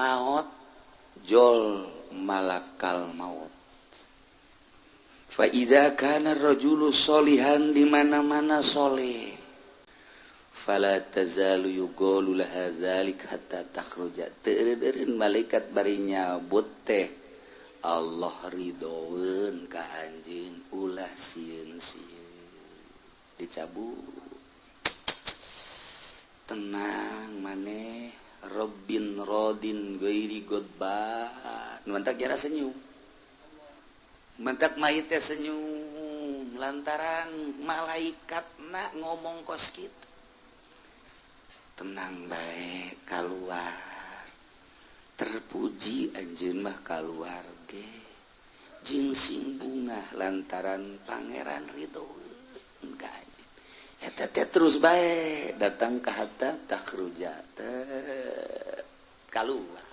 Maut jol malakal maut. Fa idza kana rajulu sholihan, di mana-mana soleh, fala tazalu yuqalu laha dzalik hatta takhruja. Teu malaikat bari nyabut teh, "Allah ridhoeun ka anjeun, ulah sieun-sieun." Dicabut, "Tenang maneh, Robbin rodin ghairi ghadban." Mantak kira senyum, mentak mayit teh senyum lantaran malaikat nak ngomong kos gitu, "Tenang bae, keluar, terpuji anjeun mah, keluar ge jeung sing bungah lantaran Pangeran ridho ka anjeun." Eta teh terus bae datang ke hatta takhruja, keluar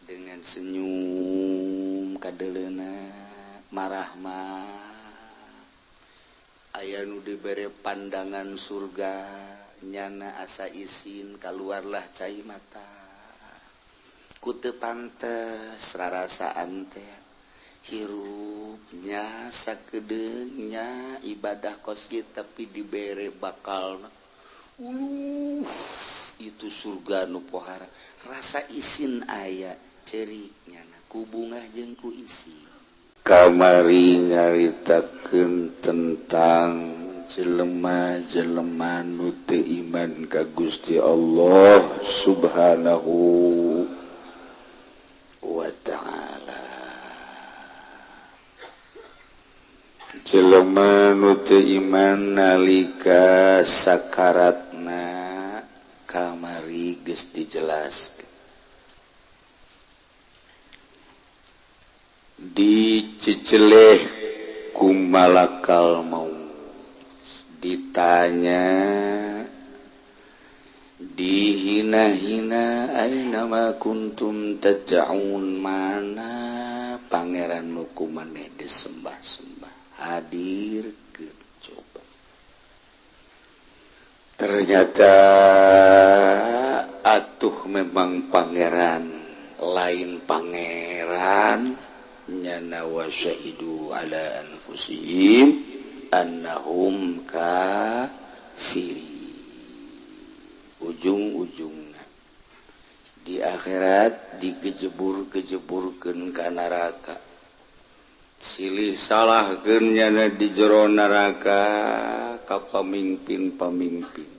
dengan senyum kadeleuna marahmah. Aya nu dibere pandangan surga, nyana asa isin, keluarlah cai mata ku teu pantes rarasaan teh hirupnya sakedeungnya ibadah kos kitu, tapi dibere bakal uluh itu surga nu pohara. Rasa isin aya, cerik nyana ku bungah jeung ku isi. Kamari nyaritakeun tentang jelema-jelema nu teu iman ka Gusti Allah Subhanahu wa Ta'ala, jelema nu teu iman nalika sakaratna. Kamari geus dijelaskeun, diceceleh ku malakal maut, ditanya, dihina-hina, "Aina ma kuntum tad'un? Mana pangeran nu ku maneh disembah-sembah? Hadir ke coba." Ternyata atuh memang pangeran lain pangeran nyana. Wa syahidu ala anfusihim annahum kafiri. Ujung-ujungna di akhirat digejebur-gejeburkeun ka neraka, silih salahkeun nyana di jero neraka ka pamimpin-pamimpin,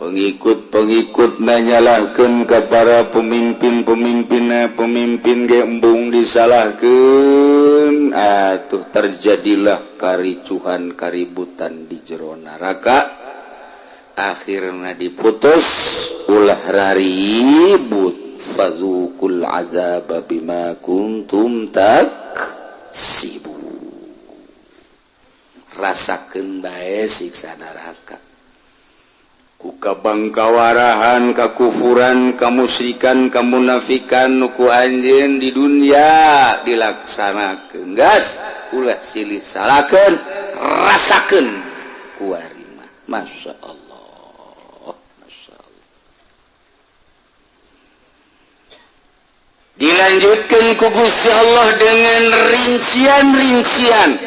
pengikut-pengikut nanyalahkeun ka para pemimpin-pemimpinna, pemimpin ge embung disalahkeun. Atuh terjadilah karicuhan, kaributan di jero neraka. Akhirnya diputus, "Ulah raribut, fazuqul azaba bima kuntum taksibu." Rasakeun bae siksa neraka ku kabangkawarahan, kakufuran, kamusyrikan, kamunafikan nu ku anjeun di dunia dilaksanakeun. Gas, ulah silih salahkeun, rasakeun kuari mah. Masya Allah, Masya Allah. Dilanjutkan ku Gusti Allah dengan rincian-rincian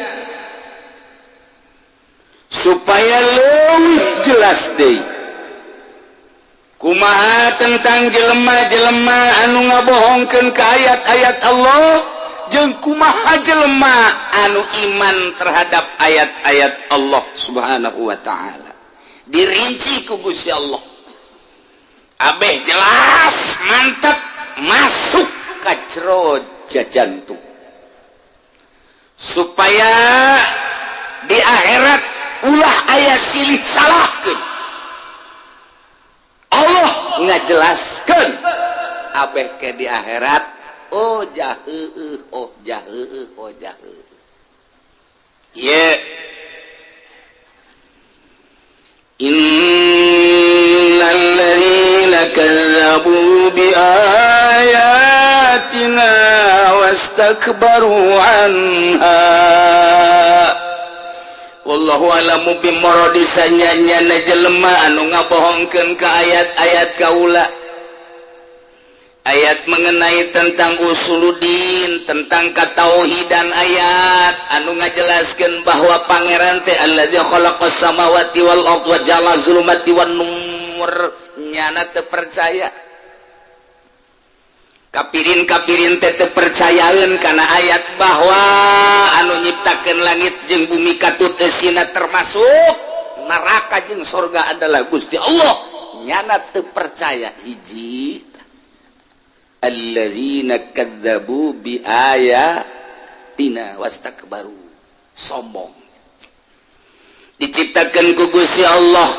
supaya lebih jelas deh kumaha tentang jelema-jelema anu ngabohongkeun ke ayat-ayat Allah jeung kumaha jelema anu iman terhadap ayat-ayat Allah Subhanahu wa Ta'ala. Dirinci ku Gusti Allah abeh jelas, mantap, masuk ka jero jantung supaya di akhirat ulah aya silih salahkeun. Allah ngajelaskeun abeh ke di akhirat, oh jahe, oh jahe, oh jahe. Ye, innalladzina kazzabu bi ayatina wastakbaru anha wa Wallahu a'lamu bimuradi, sanyana jelema anu ngabohongkeun ka ayat-ayat kaula, ayat mengenai tentang usuluddin, tentang katauhidan, ayat anu ngajelaskeun bahwa Pangeran teh allazi khalaqas samawati wal ardh wa ja'ala zulumati wan nur, nyana teu percaya. Kapirin kapirin teh teu percayaeun kana ayat bahwa anu nyiptakeun langit jeung bumi katut eusina, termasuk neraka jeung sorga, adalah Gusti Allah, nyana teu percaya. Hiji, allazina kadzabu bi ayatina wastakbaru, sombong. Diciptakan ku Gusti Allah,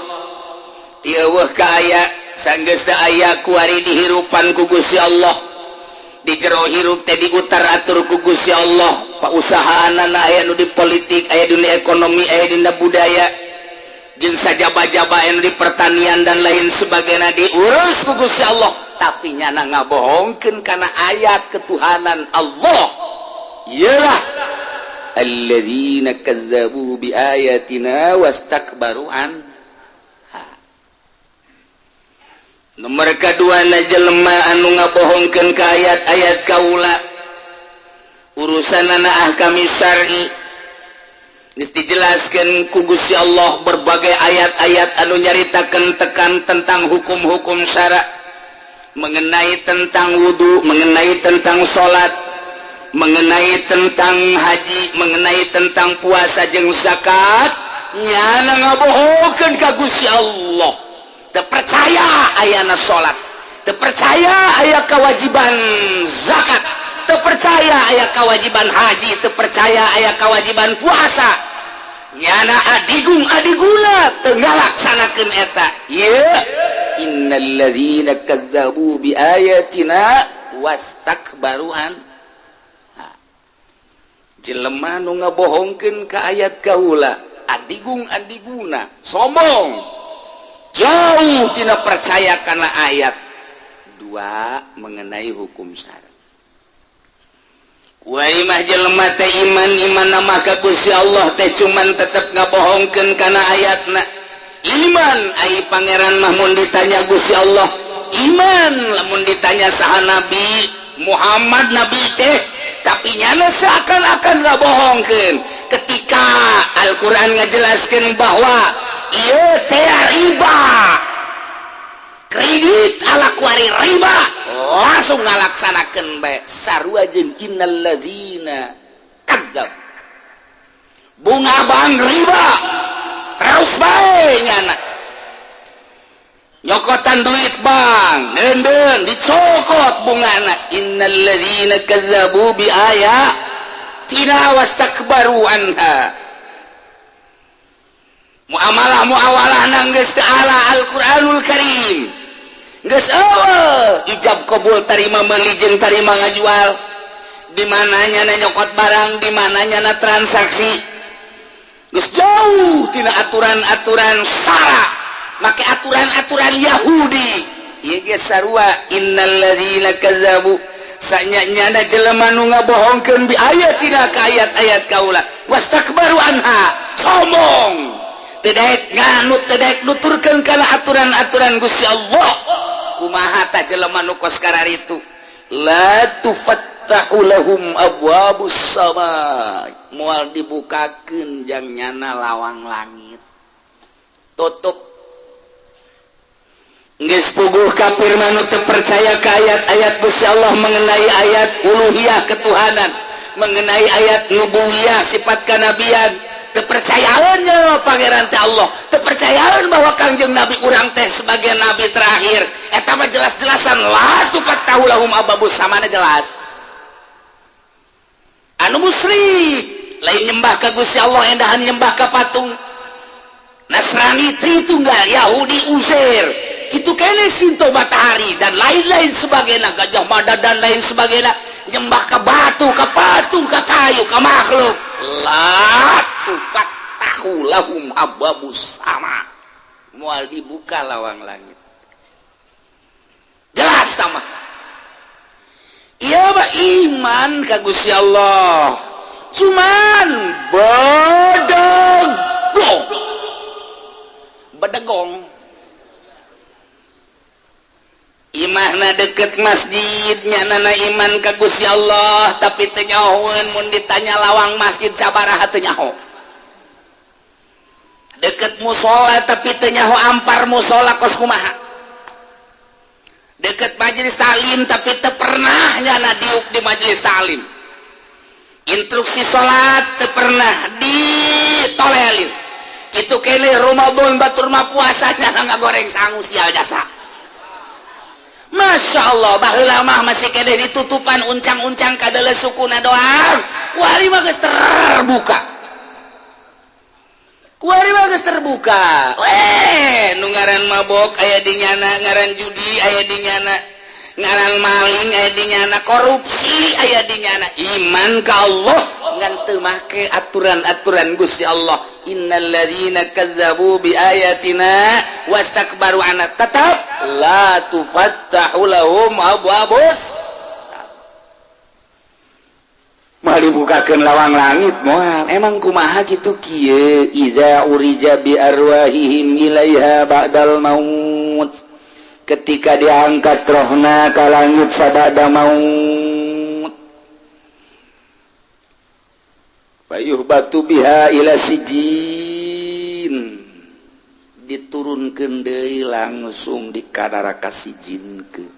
ti euweuh ka aya, sanggeus aya kuari dihirupan ku Gusti Allah, di jero hirup teh diutar atur ku Gusti Allah. Pausahaan aya nu di politik, aya dunia ekonomi, aya dina budaya, jeung sajaba-jaba anu di pertanian dan lain sebagainya, diurus ku Gusti Allah, tapi nyana ngabohongkeun kana ayat ketuhanan Allah. Iyalah, alladzina kazzabu bi ayatina wastakbaru an. Nomor kedua na jelema anu ngabohongkeun ka ayat-ayat kaula, urusan anak ahkam syar'i. Geus dijelaskeun ku Gusti Allah berbagai ayat-ayat anu nyaritakeun tekan tentang hukum-hukum syara, mengenai tentang wudhu, mengenai tentang salat, mengenai tentang haji, mengenai tentang puasa jeung zakat, nyana ngabohongkeun ka Gusti Allah. Teu percaya ayana salat, teu percaya aya kewajiban zakat, teu percaya aya kewajiban haji, teu percaya aya kewajiban puasa. Nyana adigung adiguna teu ngalaksanakeun eta. Ieu innalladzina kazzabu bi ayatina wastakbaru an, jelema nu ngabohongkeun ka ayat kaula, adigung adiguna, sombong, jauh tidak percaya karena ayat. Dua, mengenai hukum syara. Mah jelema teh iman iman nama ka Gusti Allah teh, cuman tetep ngabohongkeun kana ayatna. Iman ai Pangeran mah mun ditanya Gusti Allah iman, lamun ditanya saha Nabi Muhammad, nabi teh, tapi nyana seakan-akan ngabohongkeun ketika Al-Qur'an ngajelaskeun bahwa ieu teh riba, kredit ala kuari riba, langsung ngalaksanakeun bae. Sarua jeung innallazina kadzab, bunga bank riba terus bae. Nyana nyokotan duit bank denden, dicokot bungana. Innallazina kazzabu bi ayatina wastakbaru anha. Muamalah muawalah nang geus teu ala Al-Qur'anul Karim, geus eueuh ijab kabul, tarima meuli jeung tarima ngajual. Di mananya na nyokot barang, di mananya na transaksi, geus jauh tina aturan-aturan syara, make aturan-aturan Yahudi. Ieu ge sarua, innalladzina kazzabu, sanyana jelema nu ngabohongkeun bi ayatina ka ayat-ayat kaula, wastakbaru anha, sombong, tidak nganut, tidak nuturkeun kana aturan-aturan Gusti Allah. Kumaha tah jelema nu kos kararitu? La tufattahu lahum abwabus sama, moal dibukakeun jang nyana lawang langit, tutup. Geus puguh kafir mah nu teu percaya ka ayat-ayat Gusti Allah, mengenai ayat uluhiyah ketuhanan, mengenai ayat nubuwiyah sifat kanabian. Kepercayaannya Pangeran teh Allah, kepercayaan bahwa Kangjeng Nabi urang teh sebagai nabi terakhir, eta mah jelas-jelasan la tufattahu lahum abwabus samana, jelas. Anu musyrik lain nyembah ka Gusti Allah, endahan nyembah ka patung. Nasrani Tritunggal, Yahudi Uzair, itu kene Sinto matahari dan lain-lain sebagainya, Gajah Mada dan lain sebagainya, nyembah ke batu, ke patung, ke kayu, ke makhluk. La tufattahu lahum abwabus sama, moal dibuka lawang langit, jelas sama. Iya mah iman ka Gusti Allah, cuman bodog. Dong bedegong imahna deket masjidnya, nana iman ka Gusti Allah, tapi teu nyahoeun. Mun ditanya lawang masjid sabaraha, teu nyaho. Deket musola, tapi teu nyaho ampar musola kos kumaha. Deket majelis taklim, tapi teu pernah nyana diuk di majelis taklim. Instruksi salat teu pernah ditolelin. Itu kene Ramadan, batur mah puasanya ngagoreng sangu, sial jasa. Masya Allah, baheula mah masih kene ditutupan uncang-uncang kadele sukuna doang. Kuari mah geus terbuka, kuari mah geus terbuka. Weh, nu ngaran mabok aya di nyana, ngaran judi aya di nyana, ngaran maling aya di nyana, korupsi aya di nyana. Iman ka Allah ngan teu make aturan-aturan Gusti Allah. Innalladzina kazzabu bi ayatina wastakbaru anha tetap la tufattahu lahum abwabus. Moal dibukakeun lawang langit, moal. Emang kumaha kitu? Kieu, iza urija bi arwahihim ilaiha ba'dal maut, ketika diangkat rohna ka langit sabada maut, fayuhbatu biha ila sijin, diturunkeun deui langsung di kadaraka sijinkeun.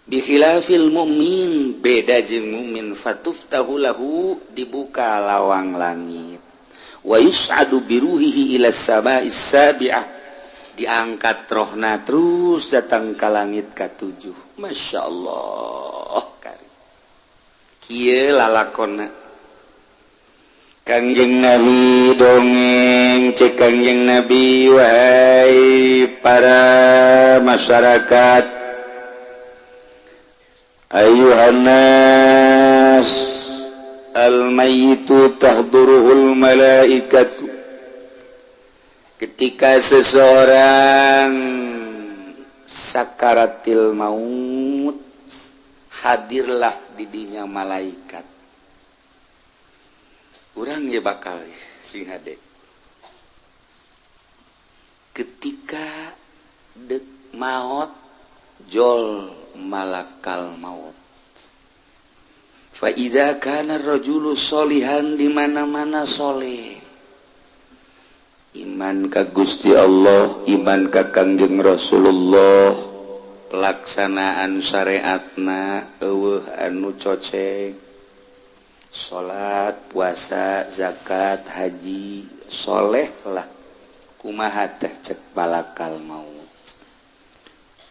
Bikhilafil mukmin, beda jeung mukmin, fatuftahu lahu, dibuka lawang langit, wa yus'adu biruhihi ila sama'is sabi'ah, diangkat rohna terus datang ke langit katujuh. Masya Allah, kieu lalakonna. Kangjeng Nabi dongeng, cek Kangjeng Nabi, wahai para masyarakat, ayuhannas, al-mayyitu tahduruhul malaikatu. Ketika seseorang sakaratil maut, hadirlah didinya malaikat. Urang ya bakal sing hade ketika dek maut, jol malakal maut. Fa iza kana rajulu solihan, di mana-mana soleh, iman ka Gusti Allah, iman ka Kangjeng Rasulullah, pelaksanaan syariatna eueuh anu coceng, salat, puasa, zakat, haji, soleh lah. Kumaha teh cek malakal maut?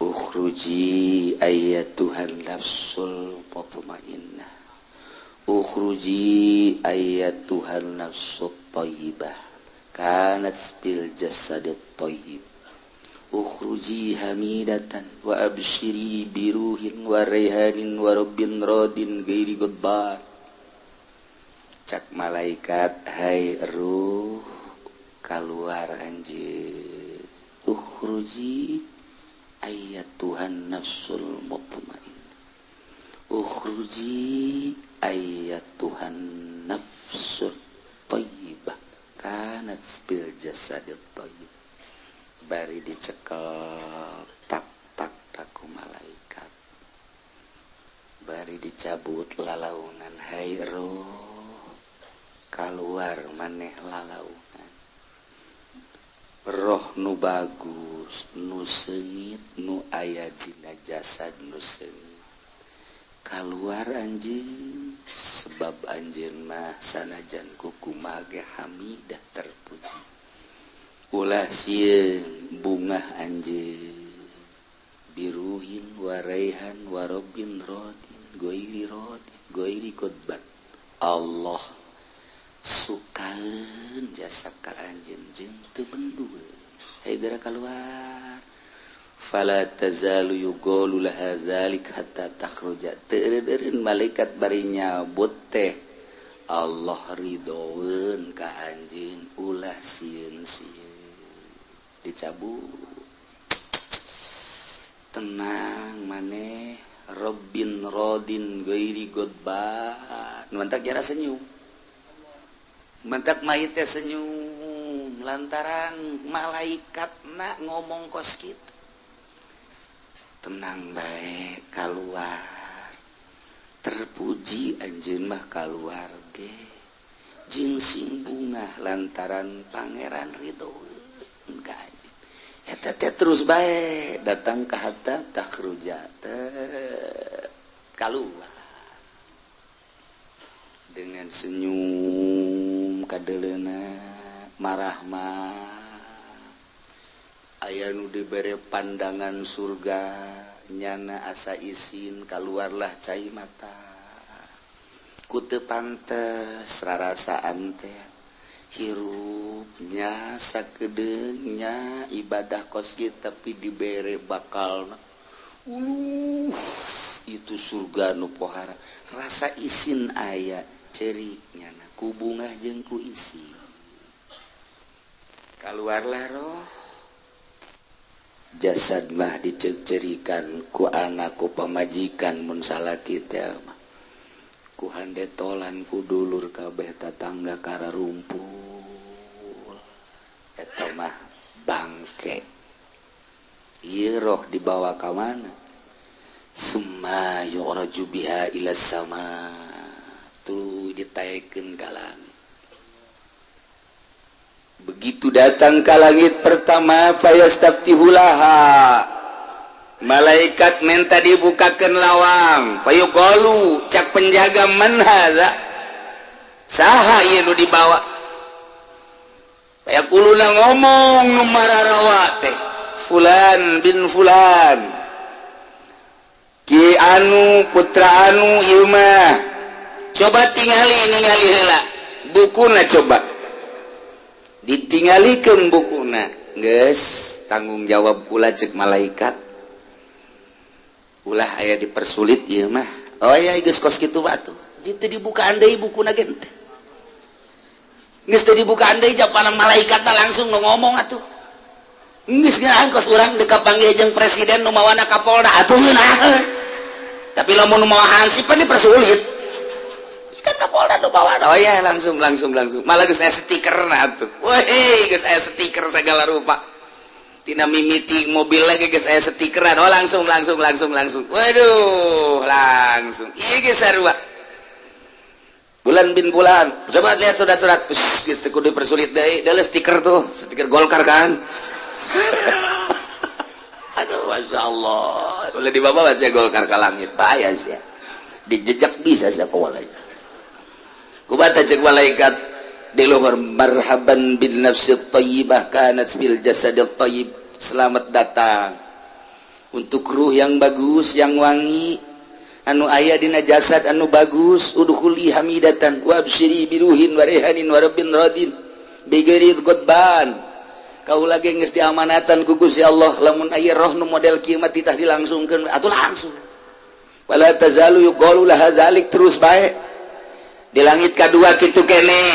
Ukhruji ayyatuhan nafsul mutmainnah, ukhruji ayyatuhan nafsut thayyibah kanat bil jasadit thayyib, ukhruji hamidatan wa abshiri biruhin wa raihanin wa rabbin radin ghairi ghadban. Cak malaikat, hai ruh, keluar anjir. Ukhruji ayyatuhan nafsul mutmain, ukhruji ayyatuhan nafsul thayyibah kanat bil jasadit thayyib. Bari dicekel tak tak taku malaikat, bari dicabut lalaunan, hai roh, keluar maneh lalaunan, roh nu bagus, nu seungit, nu aya dina jasad nu seungit, keluar anjing, sebab anjeun mah sanajan kukumaha ge hamidah, terpuji. Ulah sieun, bungah anjeun, biruhin waraihan warobin rodin goiri rodin goiri kodbat. Allah sukaeun jasa ka anjeun jeung teu bendu. Hayu geura keluar. Fala tazalu yuqalu laha dzalik hatta takhruja. Teu eureun malaikat bari nyabut teh, Allah ridhoeun ka anjeun, ulah sieun-sieun. Dicabut, tenang maneh, Robbin rodin ghairi ghadban. Nu mantak jara senyum. Mentak mayit teh senyum lantaran malaikat nak ngomong kos kitu. Tenang bae, keluar, terpuji anjeun mah kaluar ge jeung sing bungah lantaran Pangeran ridho ka anjeun. Eta teh terus bae datang ka hatta takhruja, keluar dengan senyum kadeleuna marahmah. Aya nu dibere pandangan surga, nyana asa isin, keluarlah cai mata ku teu pantes rarasaan teh hirupnya sakedeungnya ibadah kos kieu, tapi dibere bakal uluh itu surga nu pohara. Rasa isin aya, cerik nyana ku bungah jeung ku isi, keluarlah roh. Jasad mah dicerikan ku anak, ku pamajikan mun salaki teh mah, ku handetolan, ku dulur kabeh, tatangga kararumpul. Eta mah bangke. Ieu roh dibawa ka mana? Summa yu'raju biha ila sama, tuluy ditaekeun ka langit. Begitu datang ke langit pertama, fayastaftihu laha, malaikat minta dibukakan lawang. Fayuqalu, cak penjaga, man hadza, saha ieu nu dibawa? Fayaquluna, ngomong nu mararawa teh, fulan bin fulan, ki anu putra anu ieu mah. Coba tingali, ningali heula bukuna. Coba ditinggalikeun bukuna. Geus tanggung jawab kula, cek malaikat, ulah aya dipersulit ieu mah. Oh ya, geus kos kitu batu teu dibukaan deui bukuna ge, geus teu dibukaan deui. Japanan malaikat langsung nu ngomong atuh, geus ngeunaheun kos urang deuk kapanggih jeung presiden, nu mawana Kapolda atuh ngeunaheun. Tapi lamun nu mawa hansip pan dipersulit kan. Kapolda nu mawana, oh ya, langsung langsung langsung, malah geus aya stiker na atuh. Weh, geus aya stiker segala rupa, tina mimiti mobil lagi geus aya stikeran. Oh, langsung langsung langsung langsung, waduh, langsung ieu geus sarua. Bulan bin bulan, coba lihat surat-surat. Geus teu kudu dipersulit deui, deuleu stiker tuh, stiker Golkar kan. Aduh, masya Allah, boleh dibawa sih Golkar ke langit, bahaya sih ya. Dijejak bisa sih kawalai. Kubata cek malaikat di luhur, marhaban bin nafsi thayyibah kanat bil jasadil thayyib, selamat datang untuk ruh yang bagus, yang wangi, anu aya dina jasad anu bagus. Udkhuli hamidatan wa absyiri biruhin wa rehanin wa rabbin radin bighairi ghadban. Kau lagi geus diamanatan ku Gusti Allah, lamun aya roh nu model kieu mah titah dilangsungkeun atuh langsung. Wala tazalu yuqalu laha dzalik, terus bae. Di langit kadua kitu keneh,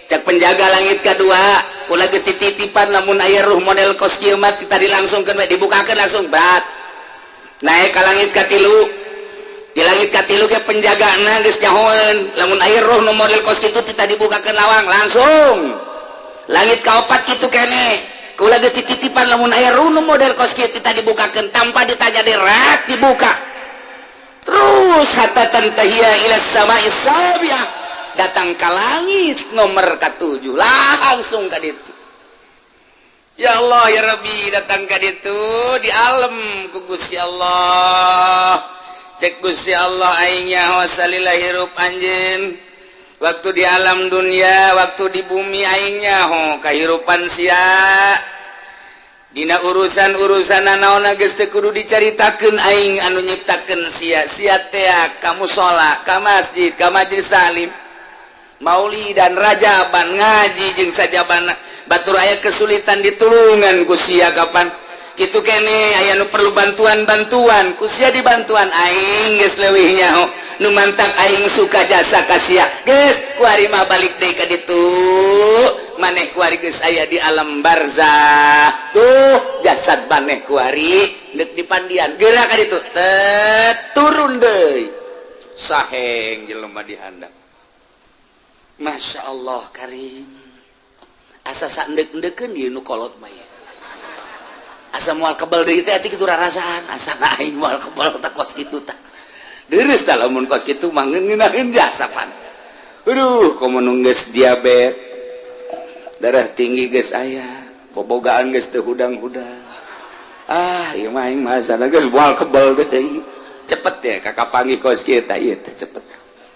cak penjaga langit kadua, kula geus dititipan, lamun aya ruh model kos kieu mah titah dilangsungkeun bae, dibukakeun langsung bat. Naik ka langit katilu. Di langit katilu ge penjagana geus nyahoeun, lamun aya roh nu model kos kitu titah dibukakeun lawang langsung. Langit kaopat kitu keneh, kula geus dititipan, lamun aya ruh nu model kos kieu titah dibukakeun, tanpa ditanya dirat dibuka terus hatta tantahiya ila samai sabiah, datang ke langit nomor ke-7, langsung ka ditu. Ya Allah ya Rabbi, datang ka ditu di alam ku Gusti Allah. Cek Gusti Allah, aing nyaho salila hirup anjeun waktu di alam dunia, waktu di bumi, aing nyaho kahirupan sia dina urusan-urusan naon geus teu kudu dicaritakeun. Aing anu nyiptakeun sia. Sia tea ka musola, ka masjid, ka majelis salim, mauli dan rajaban, ngaji jeung sajabana. Batur aya kesulitan ditulungan ku sia. Kapan kitu kene aya nu perlu bantuan-bantuan, ku sia dibantuan. Aing geus leuwih nyaho, nu mantak aing suka jasa ka sia. Geus kuari mah balik deui ka ditu. Maneh kuari geus aya di alam barzah, tuh jasad maneh kuari deuk dipandian, geura ka ditu. Tet, turun deui, saheng jelema di handap. Masya Allah Karim, asa sandek-endekeun ieu nu kolot mah ieu. Asa moal kebal deui teh ati kitu rarasaan, asa aing moal kebal tah kos kitu tah. Deres tah lamun kos kitu mah ngeunaheun jasa pan. Aduh, komo nu geus diabet, darah tinggi geus aya, bobogaan geus teu hudang-hudang. Ah, ieu mah aing mah asana geus moal kebal deui. Cepet ya kakak panggih kos kita ieu teh cepet.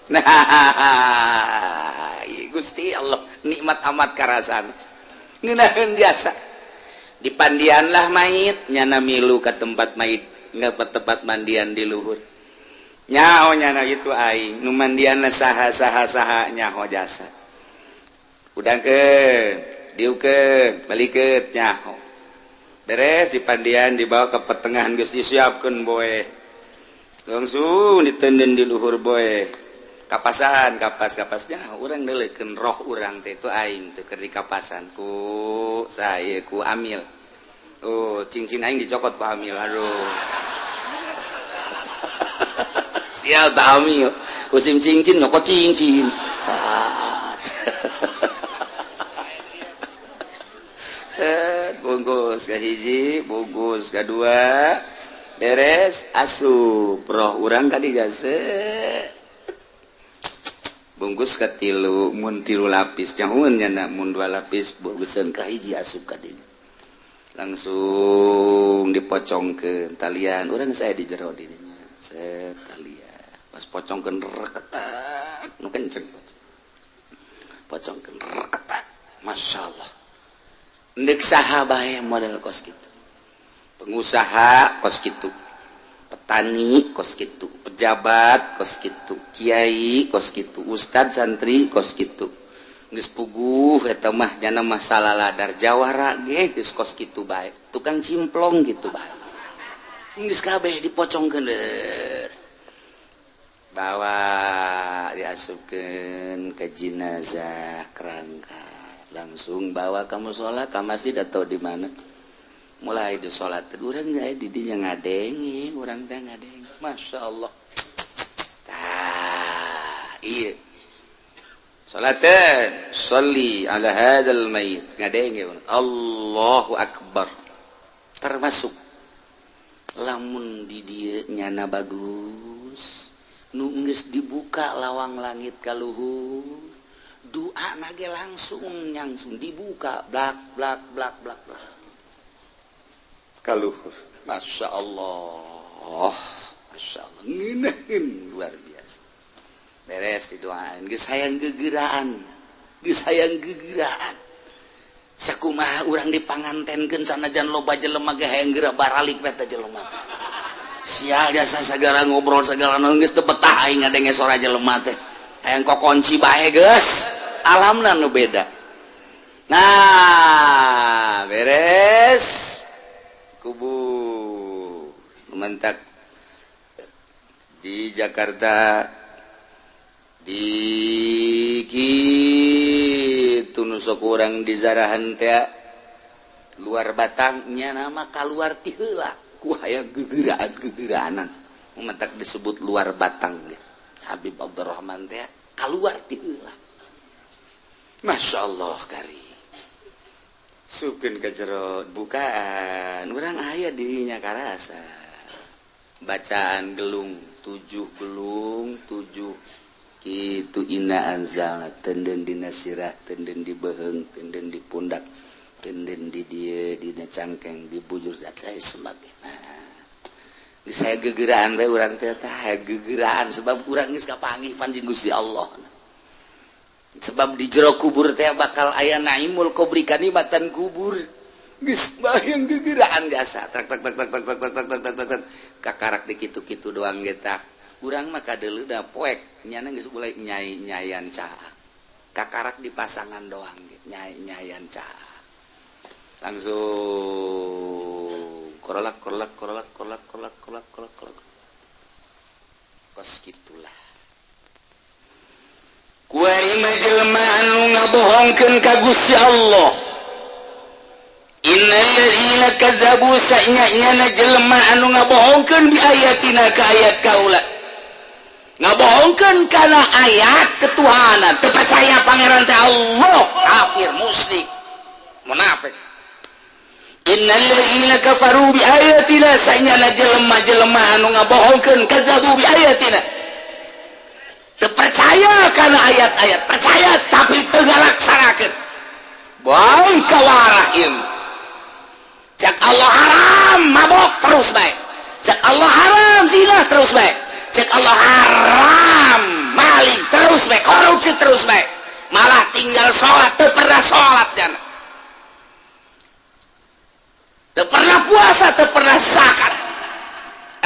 Nah, Gusti Allah nikmat amat karasan. Ngeunaheun jasa. Dipandianlah mayit, nyana milu ke tempat mayit, nggak ke tempat mandian di luhur. Nyaho nyana itu aing, nu mandianna saha saha saha nyaho jasa. Udangkeun, diukeun, balikeun nyaho. Beres dipandian dibawa ke pertengahan geus disiapkeun boe. Langsung ditenden di luhur boe. Kapasan, kapas kapasnya urang neuleukeun roh urang teh itu aing teh keur dikapasan ku saya ku amil. Oh, cincin aing dicokot ku amil. Aduh. Sial tak amil. Musim cincin nyokot cincin. Set, bungkus ke hiji, bungkus ke dua, beres, asup roh urang ka digase. Bungkus ke tilu, mun tilu lapis, nyahueun nya mun dua lapis bungkusan ka hiji asup ka dinya. Langsung dipocongkeun talian, urang saya di jero dirinya. Set talian. Pas pocongkeun reketak, nu kenceng. Pocongkeun reketak. Masya Allah. Ndek saha bae model kos kitu. Pengusaha kos kitu, petani kos kitu, pejabat kos kitu, kiai kos kitu, ustad santri kos kitu. Geus puguh eta mah jana masalah ladar jawara ge geus kos kitu bae. Tukang cimplong gitu bae. Geus kabeh dipocongkeun bawa diasupkeun ke jenazah kerangka. Langsung bawa ke musola, ke masjid atau di mana. Mulai di salat urang di dinya ngadenge, urang teh ngadenge. Masya Allah. Tah, iya. Salatan, sholli ala hadzal mayit. Ngadenge urang. Allahu akbar. Termasuk lamun di dieu nyana bagus, nu geus dibuka lawang langit ka luhur, doa nage langsung langsung dibuka blak blak blak blak blak. Kaluhur. Masya Allah, Masya Allah, ngeunaheun luar biasa. Beres didoain, geus hayang gegeraan, geus hayang gegeraan. Sakumaha urang dipangantenkeun sanajan loba jelema ge hayang geura baralik we teh jelema teh. Sial jasa sagala ngobrol sagala naon geus teu betah aing ngadenge sora jelema teh. Hayang kokonci bae geus. Alamna nu beda. Nah, beres kubur mentak di Jakarta di kitu nu sok urang di zarahan teh luar batangnya nama kaluar ti heula ku hayang gegeraan-gegeraanan mentak disebut luar batang ya. Habib Abdurrahman teh kaluar ti heula. Masya Allah kari sukeun ke jero bukaan urang aya dirinya karasa bacaan gelung 7 gelung 7 kitu inna anzalna tenden dina sirah tenden di beheung tenden di pundak tenden di dieu dina cangkeng di bujur dan lain sebagainya. Geus saya gegeraan bae urang teh tah gegeraan sebab urang geus kapanggih panjing Gusti Allah. Sebab di jero kubur teh bakal aya naimul kubri kanikmatan kubur. Geus bayang gegeraan jasa tak tak tak tak tak tak tak tak tak tak tak kakarak di kitu-kitu doang ge tah. Urang mah kadeuleu da poek nyana geus mulai nyai-nyayan caak. Kakarak di pasangan doang ge nyai-nyayan caak. Langsung korolak korolak korolak korolak korolak korolak korolak korolak. Kos kitulah. Kuari mah jelema anu ngabohongkeun ka Gusti Allah. Innal ladzina kazzabu sanya-nyana jelema anu ngabohongkeun bi ayatina ka ayat kaula. Ngabohongkeun kana ayat ketuhanan, teu percaya Pangeran teh Allah, kafir, musyrik, munafik. Innalladzina kafaru bi ayatina, sanyana jelema-jelema anu ngabohongkeun, kadzabu bi ayatina, teu percaya kana ayat-ayat, percaya tapi teu ngalaksanakeun. Bae kawarah ieu. Cek Allah haram mabok, terus bae. Cek Allah haram zina, terus bae. Cek Allah haram maling, terus bae. Korupsi, terus bae. Malah tinggal sholat, teu pernah sholat jana, teu pernah puasa, teu pernah zakat,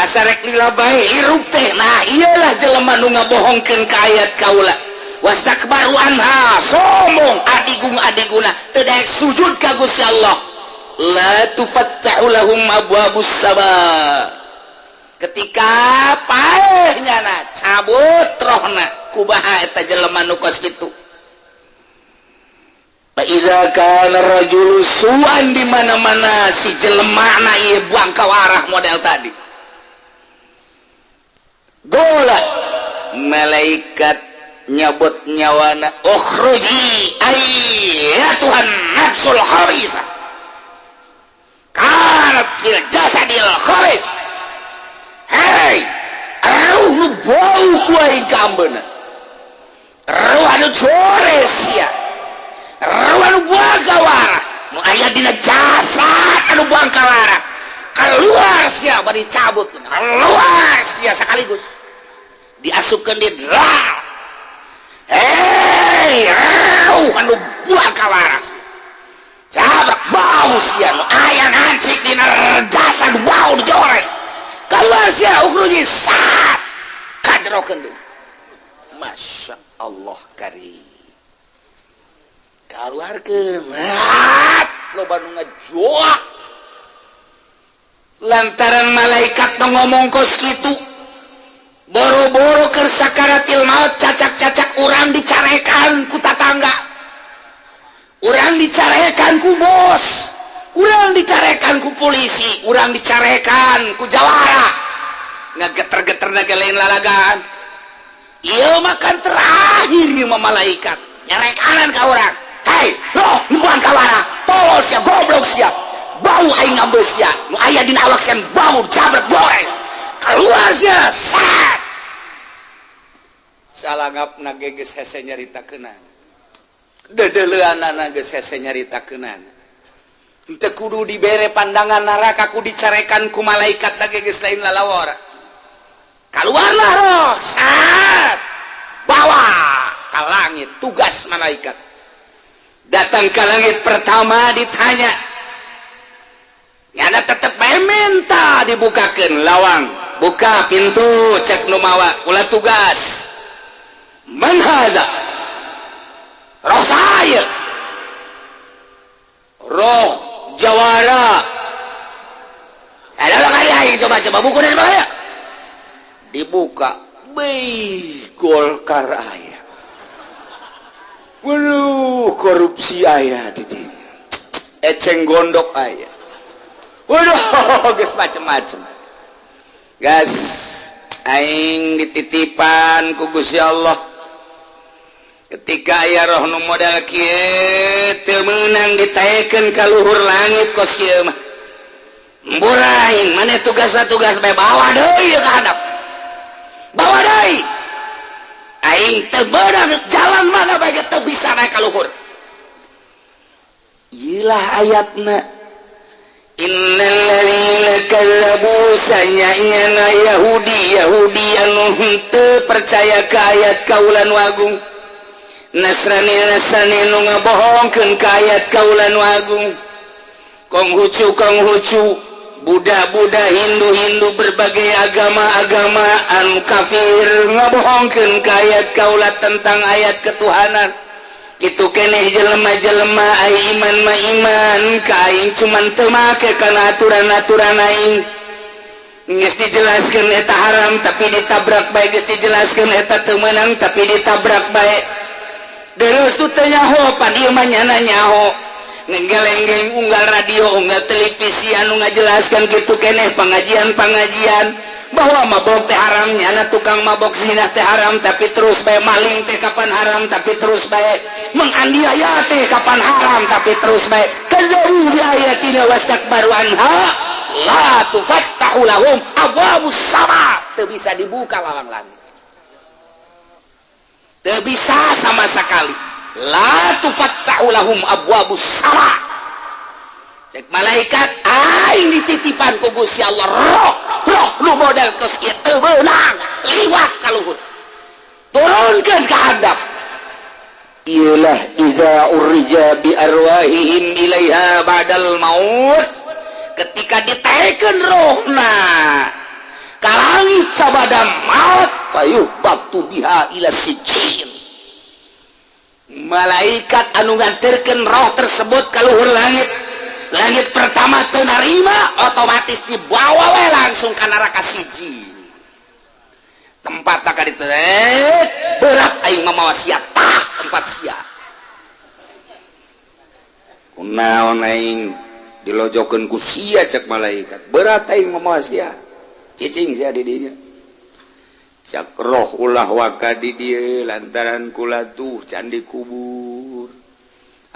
asa rek lila bae hirup teh. Nah, iyalah jelema nu ngabohongkeun ka ayat kaula. Wastakbaru anha, sombong, adigung adiguna, teu daek sujud ka Gusti Allah. La tufattahu lahum abwabus sama. Ketika paehnya na cabut rohna, kubaha eta jelema nu kos kitu? Fa idza kana rajulu su'an, di mana-mana si jelema na ieu buang kawarah model tadi. Gola malaikat nyabut nyawana, ukhruji ayyatuhan nafsul khabisa kanat fil jasadil khabis. Hei, ruh nu bau ku aing kaambeuna, ruh anu jores sia, ruh anu buang kawarah nu aya dina jasad anu buang kawarah, keluar sia. Bari cabut, keluar sia sekaligus diasupkeun di dral. Hei, ruh anu buang kawarah sia, cabak bau sia, nu aya ngancik dina jasad bau dijoreng, keluar sia, ukhruji sat kajrokeun deui. Masya Allah karim, keluarkeun loba nu ngajoak lantaran malaikat nu ngomong kos kitu. Boro-boro keur sakaratil maut, cacak-cacak urang dicarekan ku tatangga, urang dicarekan ku bos, urang dicarekan ku polisi, urang dicarekan ku jawara, ngageter-geter naga lain lalagan. Iya, makan terakhir ieu mah malaikat nyarekanan ka urang, "Hei roh nu buang kawara, tolol sia, goblok sia, bau aing ngambeus sia, nu aya dina awak sia bau, jabret goreng, keluar sia." Sat salangap nage geus hese nyaritakeunana, dedeleuanana geus hese nyaritakeunana. Teu kudu dibere pandangan neraka, ku dicarekan ku malaikat nage geus lain lalawara. Keluarlah roh, sat bawa ke langit. Tugas malaikat datang ke langit pertama ditanya, nyana tetep bae minta dibukakan lawang. "Buka pintu," cek nu mawa, "ulah tugas." "Man haza?" "Roh saya, roh jawara." Ada kali, coba coba buku dari mana dibuka. Beh, Golkar aya. Waduh, korupsi aya di dinya. Eceng gondok aya. Waduh, geus macem-macem. "Gas, aing dititipan ku Gusti Allah. Ketika aya roh nu modal kieu teu meunang ditaekeun ka luhur langit kos kieu mah. Mbura aing, maneh tugasna tugas bae, bawa deui ka handap. Bawa deui. Aing teu beunang, jalan mana bae teu bisa naik ka luhur." Iyalah ayatna, innalladzina kazzabu, sanyana Yahudi Yahudi anu henteu percaya ka ayat kaula nu agung, Nasrani Nasrani nu ngabohongkeun ka ayat kaula nu agung, Konghucu Konghucu, Buddha Buddha, Hindu Hindu, berbagai agama-agama anu kafir ngabohongkeun ka ayat kaula tentang ayat ketuhanan. Gitu keneh jelema-jelema ai iman mah iman ka aing, cuman teu make kana aturan-aturan aing. Geus dijelaskeun eta haram tapi ditabrak bae, geus dijelaskeun eta teu meunang tapi ditabrak bae. Terus teu nyaho, pan ieu mah nyana nyaho. Ngegeleng-geleng unggal radio, unggal televisi anu ngajelaskan gitu keneh, pengajian-pengajian. Bahwa mabok teh haram, nyana tukang mabok, zina teh haram, tapi terus bae. Maling teh kapan haram, tapi terus bae. Menganiaya teh kapan haram, tapi terus bae. Kadzabu bi ayatina wastakbaru anha, la tufattahu lahum abwabus sama, teu bisa dibuka lawang langit, teu bisa sama sekali. La tufattahu lahum abwabus sama. Cek malaikat, aing dititipan ku Gusti Allah roh roh lu model kos kieu teu meunang liwat ka luhur, turunkeun ka handap. Iyalah, idza urija bi arwahihim ilaiha ba'dal maut, ketika ditaekkeun rohna ka langit sabada maut, fayuhbatu biha ila sijjin. Malaikat anu nganterkeun roh tersebut ka luhur langit, langit pertama teu narima, otomatis dibawa we langsung ka neraka siji tempat tak ditu. Berat aing mamawa sia, tah tempat sia. Kunaon aing dilojokeun ku sia? Cek malaikat, berat aing mamawa sia, cicing sia di dinya. Cak roh, ulah waka di dieu lantaran kula tuh can dikubur,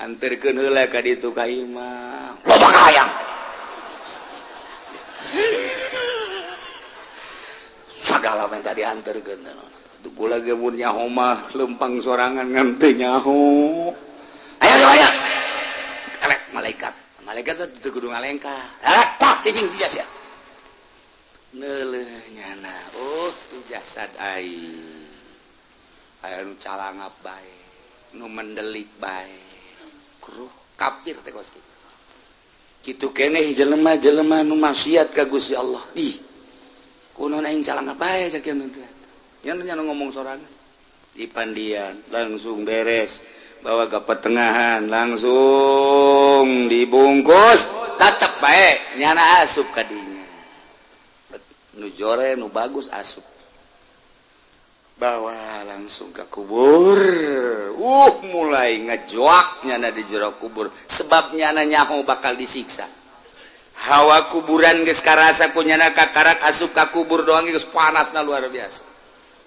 anterkeun heula ka ditu ka imah, loba kahayang sagala minta dianterkeun. Kula ge mun nyaho mah lempang sorangan, ngan teu nyaho. Ayo ayo, elek malaikat, malaikat teh teu kudu ngalengkah. Elek, tah cicing sia sia. Neuleuh nyana, oh tuh jasad aing, aya nu calangap bae, nu mendelik bae, kruh kafir teh kos kitu. Kitu keneh jelema-jelema nu maksiat ka Gusti Allah. Ih, kunaon aing calangap bae? Cak kieu teh nya nya ngomong sorangan di pandian, langsung beres, bawa ke pertengahan, langsung dibungkus, tetap baik nyana asup kadinya. Nu jore, nu bagus asup, bawa langsung ke kubur. Mulai ngejoak nyana di jero kubur, sebab nyana nyaho bakal disiksa. Hawa kuburan geus karasa ku nyana, kakarak asup ka kubur doang geus panasna luar biasa.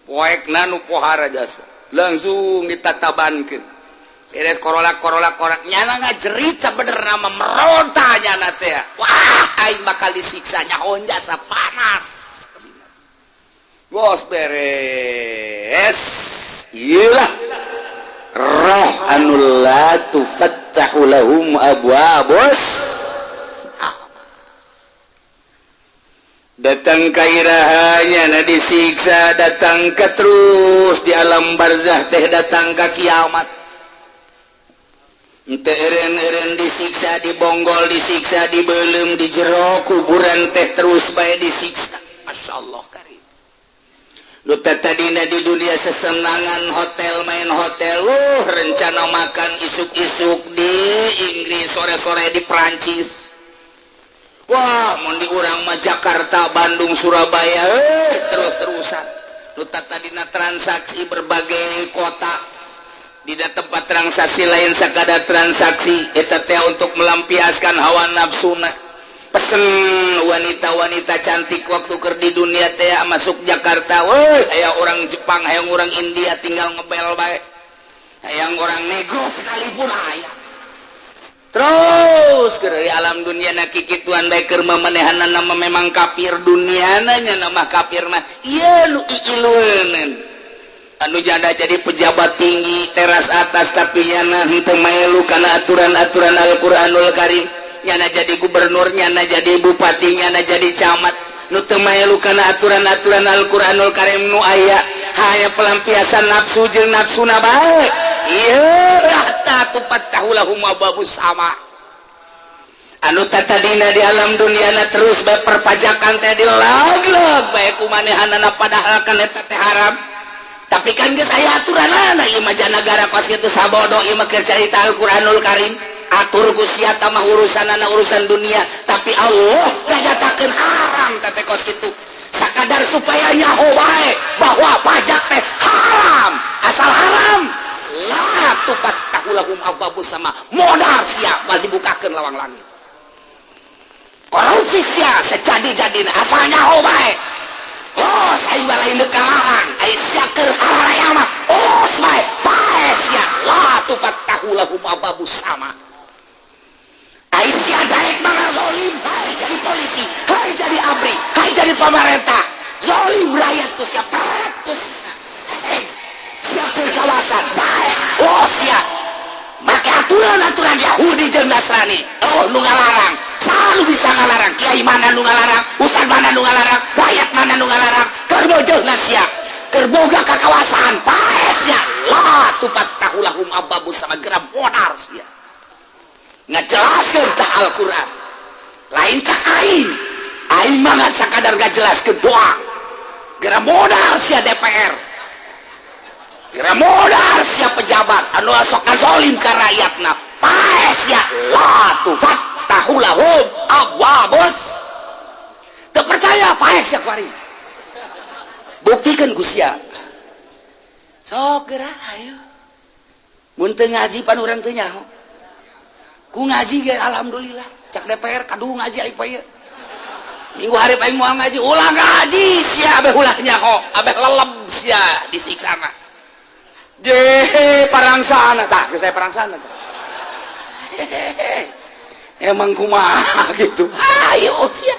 Poekna nu pohara jasa, langsung ditatabankeun, beres korolak korolak korak, nyana ngajerit sabenerna mah, meronta nyana teh, wah, aing bakal disiksa, nyaho jasa panas. Bos, beres. Iyalah roh anu la tufattahu lahum abwabus. Datang kairahanya na disiksa, datang ke terus di alam barzah teh, datang ke kiamat. Ente eren-eren disiksa, dibonggol, disiksa, dibelum di jero kuburan teh, terus bae disiksa. Masya Allah karim. Lu tadina di dunia sesenangan, hotel, main hotel, rencana makan isuk-isuk di Inggris, sore-sore di Prancis. Wah, mau di urang mah Jakarta, Bandung, Surabaya, terus-terusan. Lu tadina transaksi berbagai kota, tidak tempat transaksi lain sekadar transaksi eta teh untuk melampiaskan hawa nafsuna. Pesen wanita-wanita cantik waktu keur di dunia teh, masuk Jakarta, woi, aya orang Jepang, hayang orang India, tinggal ngebel bae, hayang orang negro sekalipun aya. Terus ke dari alam dunia na kikituan bae keur memenehan nama. Memang kafir dunia nanya nama kafir mah ieu nu iilueun, anu janda jadi pejabat tinggi teras atas, tapi nyana henteu melu kana aturan-aturan Al-Qur'anul Karim. Nyana jadi gubernur, nyana jadi bupati, nyana jadi camat, nu teu melu kana aturan-aturan Al-Qur'anul Karim nu aya hanya pelampiasan nafsu jeung nafsuna bae. Ieu hatta tufattahu lahum abwabus sama. Anu tadina di alam dunia na terus bae perpajakan teh dilaglag bae ku manehanana, padahal kan eta teh haram, tapi kan geus aya aturanana. Ieu mah nagara kos kitu sabodo. Ieu mah keur carita Al-Qur'anul Karim. Atur ku sia mah urusanana urusan dunia, tapi Allah nganyatakeun haram teh kos kitu, sakadar supaya nyaho bae bahwa pajak teh haram. Asal haram, la tufattahu lahum abwabus sama, modar sia, bal dibukakeun lawang langit. Korupsi sia sejadi-jadina, asal nyaho bae. Los, aing mah lain deuk ngalarang. Ai sia keur hararaya mah os bae, paeh sia. La tufattahu lahum abwabus sama. Ai sia daek mah ngazolim, hai jadi polisi, hai jadi ABRI, hai jadi pemerintah. Zolim rakyat ku sia, peret ku sia. Sia keur kawasan, bae. Oh sia. Make aturan-aturan Yahudi jeung Nasrani. Oh, nu ngalarang. Selalu bisa ngalarang. Kiai mana nu ngalarang, ustad mana nu ngalarang, rakyat mana nu ngalarang. Keur bojohna sia. Keur boga kakawasan, paeh sia. La tufattahu lahum abwabus sama, geram modar sia. Ngajelaskeun tah Al-Qur'an. Lain cak aing. Aing mah ngan sakadar ngajelaskeun doa. Geram modar sia DPR. Geram modar sia pejabat anu sok ngazolim ka rakyatna. Paeh sia, la tufattahu lahum abwabus. Teu percaya, paeh sia kuari. Buktikan ku sia. Sok geura ayo. Mun teu ngaji pan urang teu nyaho. Ku ngaji ge alhamdulillah. Cak DPR kadu ngaji aing poe ieu. Minggu hari aing moal ngaji, ulah ngaji sia, abeh ulah nyaho, abeh leleb sia disiksana. Je parang sana tah, ke saya parang sana tah. Emang kumaha gitu. Ayo sia.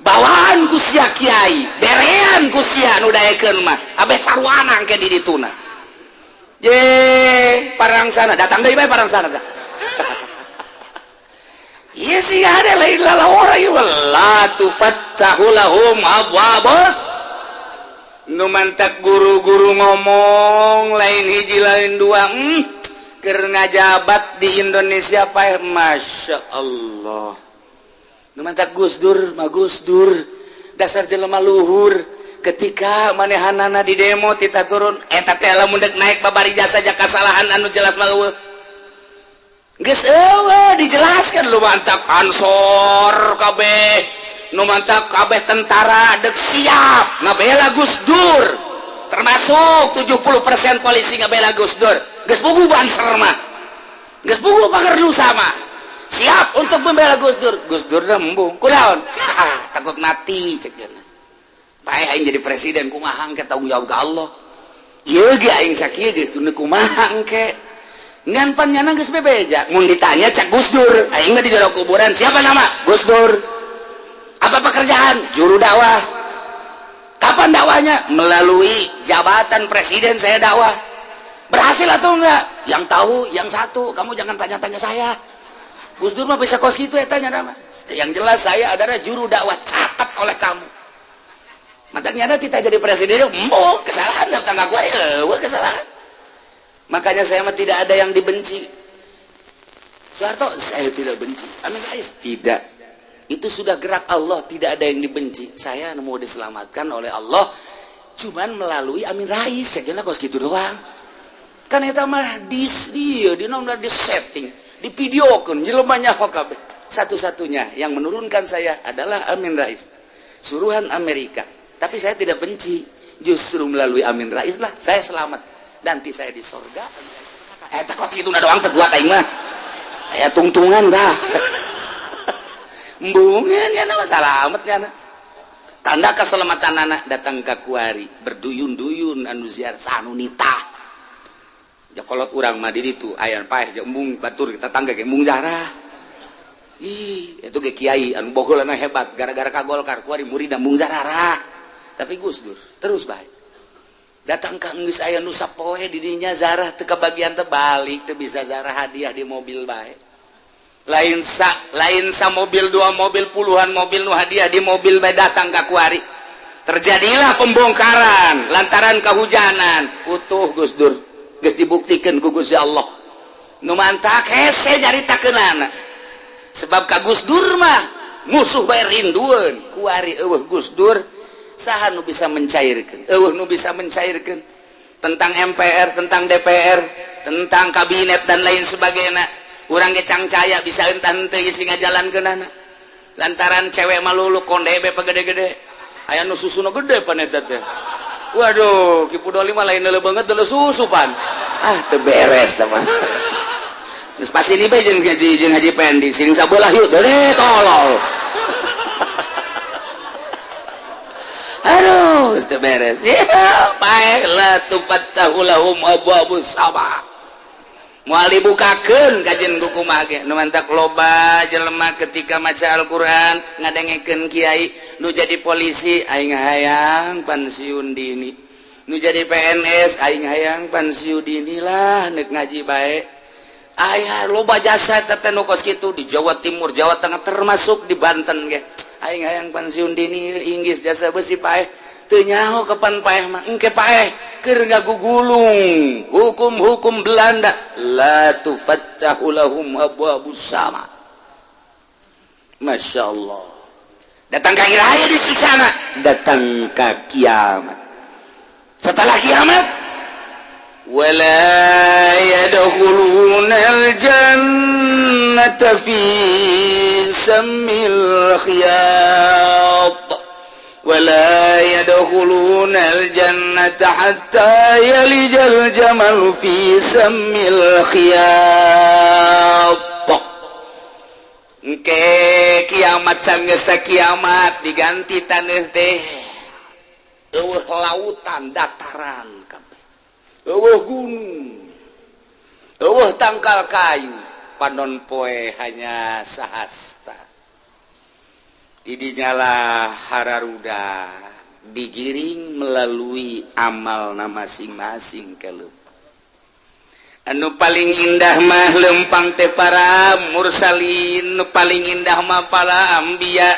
Bawaan ku sia kiai, berean ku sia nu daekeun mah, abeh sarwana engke di dituna. Je parang sana, datang deui bae parang sana tah. Iya sih ada lain lalawara ieu, la tufattahu lahum abwabus. Nu mantak guru-guru ngomong lain hiji lain dua, keur ngajabat di Indonesia paeh, Masya Allah. Nu mantak Gus Dur mah Gus Dur dasar jelema luhur. Ketika manehanana di demo tita turun eta teh, lamun dek naik babari jasa kasalahan anu jelas mah eueuh. Geus eueuh dijelaskan. Lu mantak Ansor kabeh, nu mantak kabeh tentara dek siap ngabela Gus Dur, termasuk 70% polisi ngabela Gus Dur. Geus puguh Banser mah, geus puguh Pagar Nusa mah siap untuk membela Gus Dur. Gus Dur dah embung kunaon? Ah, takut mati cek cenah. Paeh aing jadi presiden kumaha engke, tanggung jawab ke Allah. Ieu ge aing sakieu geus teu kumaha engke. Ngan pan nyana geus bebeja. Mun ditanya cak Gus Dur, aing mah di jero kuburan, siapa nama? Gus Dur. Apa pekerjaan? Juru dakwah. Kapan dakwahnya? Melalui jabatan presiden saya dakwah. Berhasil atau enggak? Yang tahu yang satu, kamu jangan tanya-tanya saya. Gus Dur mah bisa kos gitu ya tanya nama. Yang jelas saya adalah juru dakwah, catat oleh kamu. Matanya kita jadi presiden, embung kesalahan tangga gua ya, kesalahan. Makanya saya mah tidak ada yang dibenci. Soeharto saya tidak benci. Amin Rais tidak. Itu sudah gerak Allah, tidak ada yang dibenci. Saya mau diselamatkan oleh Allah cuman melalui Amin Rais. Saya kira kos gitu doang. Kan eta mah dis dia di nomor di setting, di videokeun jelema nyaho kabeh. Satu-satunya yang menurunkan saya adalah Amin Rais. Suruhan Amerika. Tapi saya tidak benci. Justru melalui Amin Rais lah saya selamat. Nanti saya di sorga. Eh, takut itu doang teu aing mah. Aya tungtungan dah. Embungan ya nama salamet ya. Tanda keselamatan anak datang ke kuari berduyun-duyun anu ziarah sanunita. Ya kolot urang mah di ditu aya paeh jeung embung batur tetangga ge embung zarah. Ih, itu ge kiai anu bogolana hebat gara-gara ka Golkar kuari murid embung zarah. Tapi Gus Dur terus baik. Datang ka geus aya nu sapoe di dinya zarah teu kabagian teh balik teu bisa zarah, hadiah di mobil bae. Lain sa mobil, dua mobil, puluhan mobil nu hadiah di mobil bae datang ka kuari. Terjadilah pembongkaran lantaran kehujanan. Utuh Gus Dur geus dibuktikan ku Gusti Allah. Nu mantak hese nyaritakeunana. Sebab ka Gus Dur mah musuh bae rindueun. Kuari eueuh Gus Dur, saha nu bisa mencairkan? Eueuh nu bisa mencairkan tentang MPR, tentang DPR, tentang kabinet dan lain sebagainya. Urang ge cangcaya bisa entah henteu isi ngajalankeunana. Lantaran cewek malulu konde be gede-gede. Aya nu susuna gede pan eta teh. Waduh, Ki Pudoli mah lain leuleuh banget deuleu susu pan. Ah, teu beres teh mah. Geus pasti ini bae jeung Haji Pendi sing sabelah yuk deuleu tolol. Aduh. teu beres. Ya, paeh la tufattahu lahum abwabus sama. Moal dibukakeun kajen ku kumaha ge. Nu mantak loba jelema ketika maca Al-Qur'an, ngadengekeun kiai, nu jadi polisi, "Aing hayang pensiun dini." Nu jadi PNS, "Aing hayang pensiun dini lah, nek ngaji bae." Aya loba jasa teh nu kos kitu di Jawa Timur, Jawa Tengah, termasuk di Banten ge. "Aing hayang pensiun dini, inggis jasa besi paeh." Teu nyaho kapan paeh mah, engke paeh keur ngagugulung hukum-hukum Belanda. La tufattahu lahum abwabus sama. Masya Allah, datang ka raya di sana, datang ka kiamat. Setelah kiamat, wala yadkhuluna al-jannata fi sammil khiyat ولا يدخلون الجنة حتى يلج الجمل في سم الخياط. Engke kiamat, sanggesa kiamat diganti taneuh teh, eueuh lautan, dataran kabeh, eueuh gunung, eueuh tangkal kayu, panon poe hanya sahasta. Didinyalah hararuda digiring melalui amal na masing-masing ke anu paling indah mah lempang teh para mursalin, nu paling indah mah para ambia,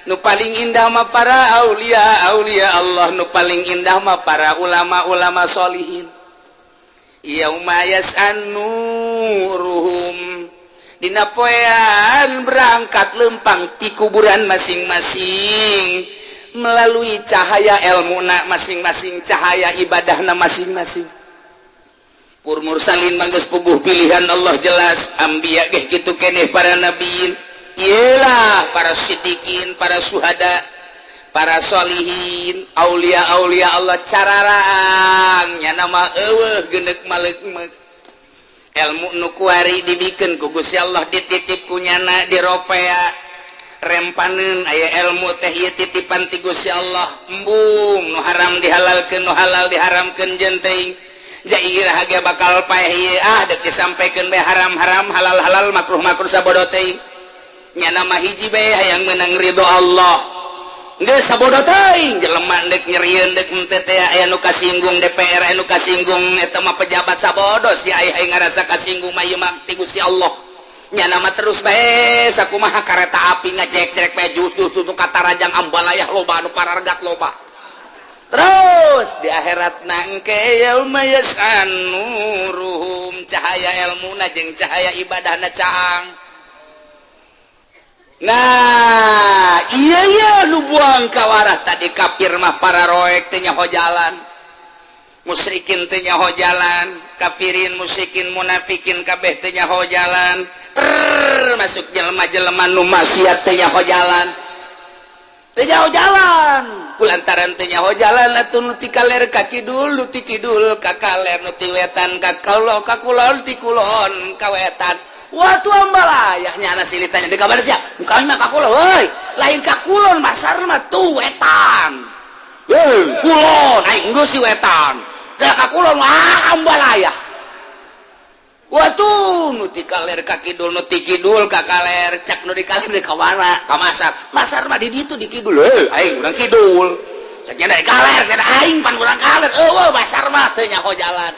nu paling indah mah para aulia aulia Allah, nu paling indah mah para ulama-ulama solihin. Yauma yas'anuruhum, dina poean berangkat lempang ti kuburan masing-masing melalui cahaya ilmu na masing-masing, cahaya ibadahna masing-masing. Pur mursalin mah geus puguh pilihan Allah jelas, ambia geh kitu keneh, para nabiin iyalah, para sidikin, para suhada, para solihin, aulia aulia Allah cararaang nya nama eueuh genek malek ilmu nu kuari dibikin ku Gusti Allah, dititip kunyana diropea rempaneun. Aya ilmu teh ieu titipan ti Gusti Allah. Embung nu haram dihalalkeun, nu halal diharamkeun. Jeung teuing jairah ge bakal paeh ieu, ah, dek disampaikeun bae haram-haram, halal-halal, makruh-makruh, sabodo teuing. Nya mah hiji bae, hayang menang ridho Allah. Geus sabodo teuing jelema dek nyerieun dek henteu teh. Aya nu kasinggung DPR, aya nu kasinggung eta mah pejabat, sabodo si aya ngarasa kasinggung mah ieu mah ti Gusti Allah. Nya nama terus bae sakumaha kareta api ngajek-jek bae jutuh tuh kata rajang ambalayah, loba anu parargat, loba terus di akhirat nangke yauma yasanuruhum, cahaya ilmuna jeung cahaya ibadahna caang. Nah iya iya, nu buang kawarah tadi kafir mah para roek teh nyaho jalan, musyrikin teh nyaho jalan, kafirin, musyrikin, munafikin kabeh teh nyaho jalan, termasuk jelema-jelema nu maksiat teh nyaho jalan, teh nyaho jalan. Kulantaran teh nyaho jalan atuh nu ti kaler ka kidul, nu ti kidul ka kaler, nu ti wetan ka kulon, ka kulon, ti kulon ka wetan. Waktu ambalayahnya anak silitanya di kabar sia kami mah ka kulon, woi, lain ka kulon, masar mah tuh wetan. Hei, kulon aing geus si wetan teh ka kulon, wah, ambalayah. Waktu nu ti kaler ka kidul, nu ti kidul ka kaler, cak nu di kaler di ka mana? Ka masar. Masar mah di ditu di kidul. Heuh, aing urang kidul. Caknya dari kaler, cenah aing pan urang kaler. Eueuh, masar mah teu nyaho jalan.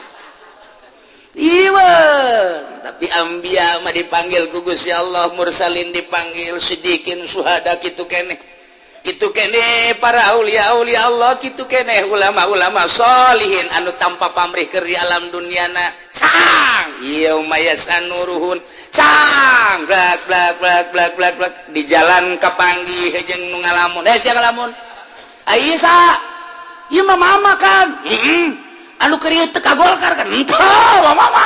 Iwan, tapi ambia mah dipanggil ku Gusti Allah, mursalin dipanggil, sidikin, suhada kitu keneh. Kitu keneh para aulia aulia Allah, kitu keneh ulama-ulama solihin anu tanpa pamrih keur di alam duniana. Cang, yauma yasanuruhun. Cang, blak blak blak blak blak blak di jalan kapanggih jeung nu ngalamun. Eh, sia ngalamun. Aisyah, ieu mah mama kan. Heeh. Anu keur ieu teu ka Golkar kan? Henteu, mama.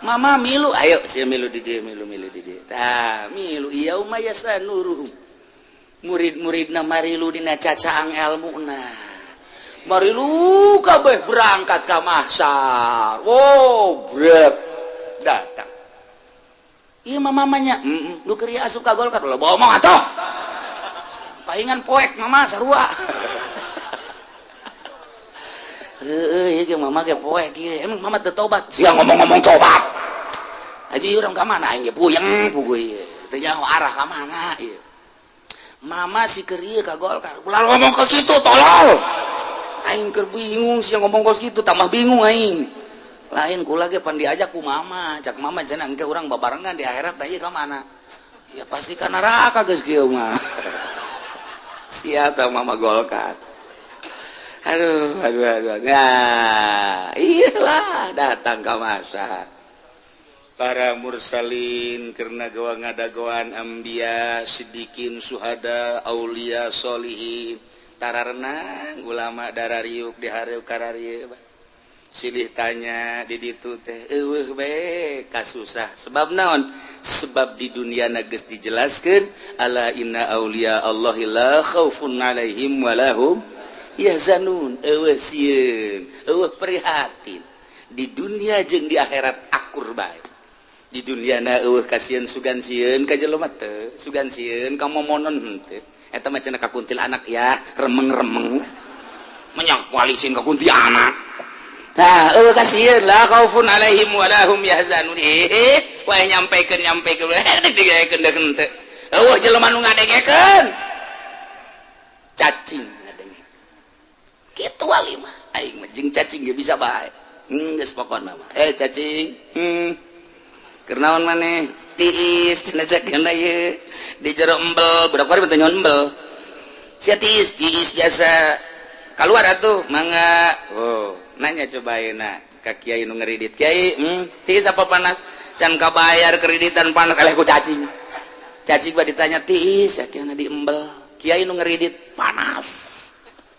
Mama milu, ayo sia milu di dieu, milu milu di dieu. Tah, milu yauma yasanuruhum. Murid-muridna marilu dina cacaang ilmuna. Marilu kabeh berangkat ka mahsyar. Wow, brek datang. Ieu mah mamanya, heeh, nu keur ieu asup ka Golkar, lo bohong atuh. Paingan poek mama sarua. Heueuh, ieu ge mama ge poek ieu. Emang mama teu tobat? Sia ngomong-ngomong tobat. Aji urang ka mana aing ge puyeng puguh ieu. Teu nyaho arah ka mana ieu. Mama si keur ieu ka Golkar. Ulah ngomong ke situ, tolol. Aing keur bingung sia ngomong kos kitu, tambah bingung aing. Lain kula ge pan diajak ku mama, cak mama cenah engke urang babarengan di akhirat tah ieu ka mana? Ya pasti ka neraka geus kieu mah. Sia tah mama Golkar. Aduh, aduh, aduh. Nah, iyalah datang ke masa para mursalin karena gawa ngadagoan ambia, sidikin, suhada, aulia, solihin, tararenang ulama darariuk di hareup kararieu silih tanya di ditu teh eueuh bae kasusah. Sebab naon? Sebab di dunia na geus dijelaskeun, ala inna aulia Allahi la khaufun alaihim walahum yahzanun. Eueuh sieun, eueuh prihatin di dunia jeung di akhirat, akur bae. Di dunia na eueuh kasieun, sugan sieun ka jelema teu, sugan sieun ka momonon henteu. Eta mah cenah ka kuntilanak ya, remeng-remeng menyak walisin ka kuntilanak. Nah, eueuh kasieun, la khaufun alaihim walahum yahzanun. Eh, wae nyampekeun nyampekeun digaekeun deuk henteu. Eueuh jelema nu ngadengekeun, cacing ngadenge kitu. Wali mah aing mah jeung cacing ge bisa bae. Geus pokona mah, eh cacing, keur naon maneh tiis cenah? Cek ieu di jero embel, budak bari teh embel sia tiis tiis jasa keluar atuh mangga. Oh, nanya coba ayeuna ka kiai nu ngeridit, "Kiai, tiis apa panas?" "Can kabayar kreditan, panas." Eleh ku cacing. Cacing mah ditanya tiis ya kieu di embel. Kiai nu ngeridit, "Panas."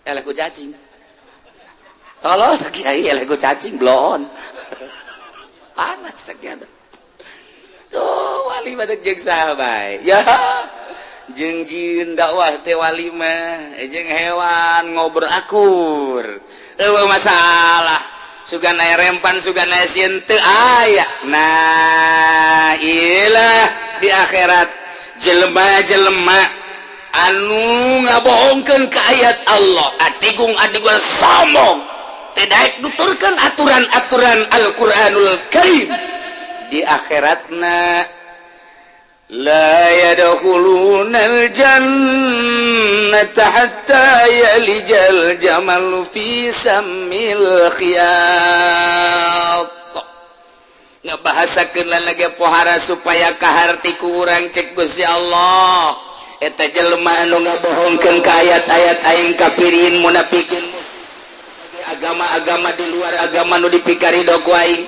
Eleh ku cacing. Tolol kiai, eleh ku cacing bloon. Panas sekian. Tuh wali pada jeung saha bae ya, jeung jin dakwah teh wali mah, jeung hewan ngobrol akur, eueuh masalah. Sugan aya rempan, sugan aya sieun teu aya. Nah, iyalah di akhirat jelema-jelema anu ngabohongkeun ka ayat Allah, adigung adigung sombong, tidak nuturkeun aturan-aturan Al-Qur'anul Karim, di akhiratna la yadkhulunal jannata hatta yalijal jamalu fi sammil khiyat. Ngebahasakeun lagi pohara supaya kaharti ku urang. Cek Gusti Allah, eta jelema anu ngabohongkeun ka ayat-ayat aing, kafirin, munafikin, agama-agama di luar agama nu dipikarido ku aing,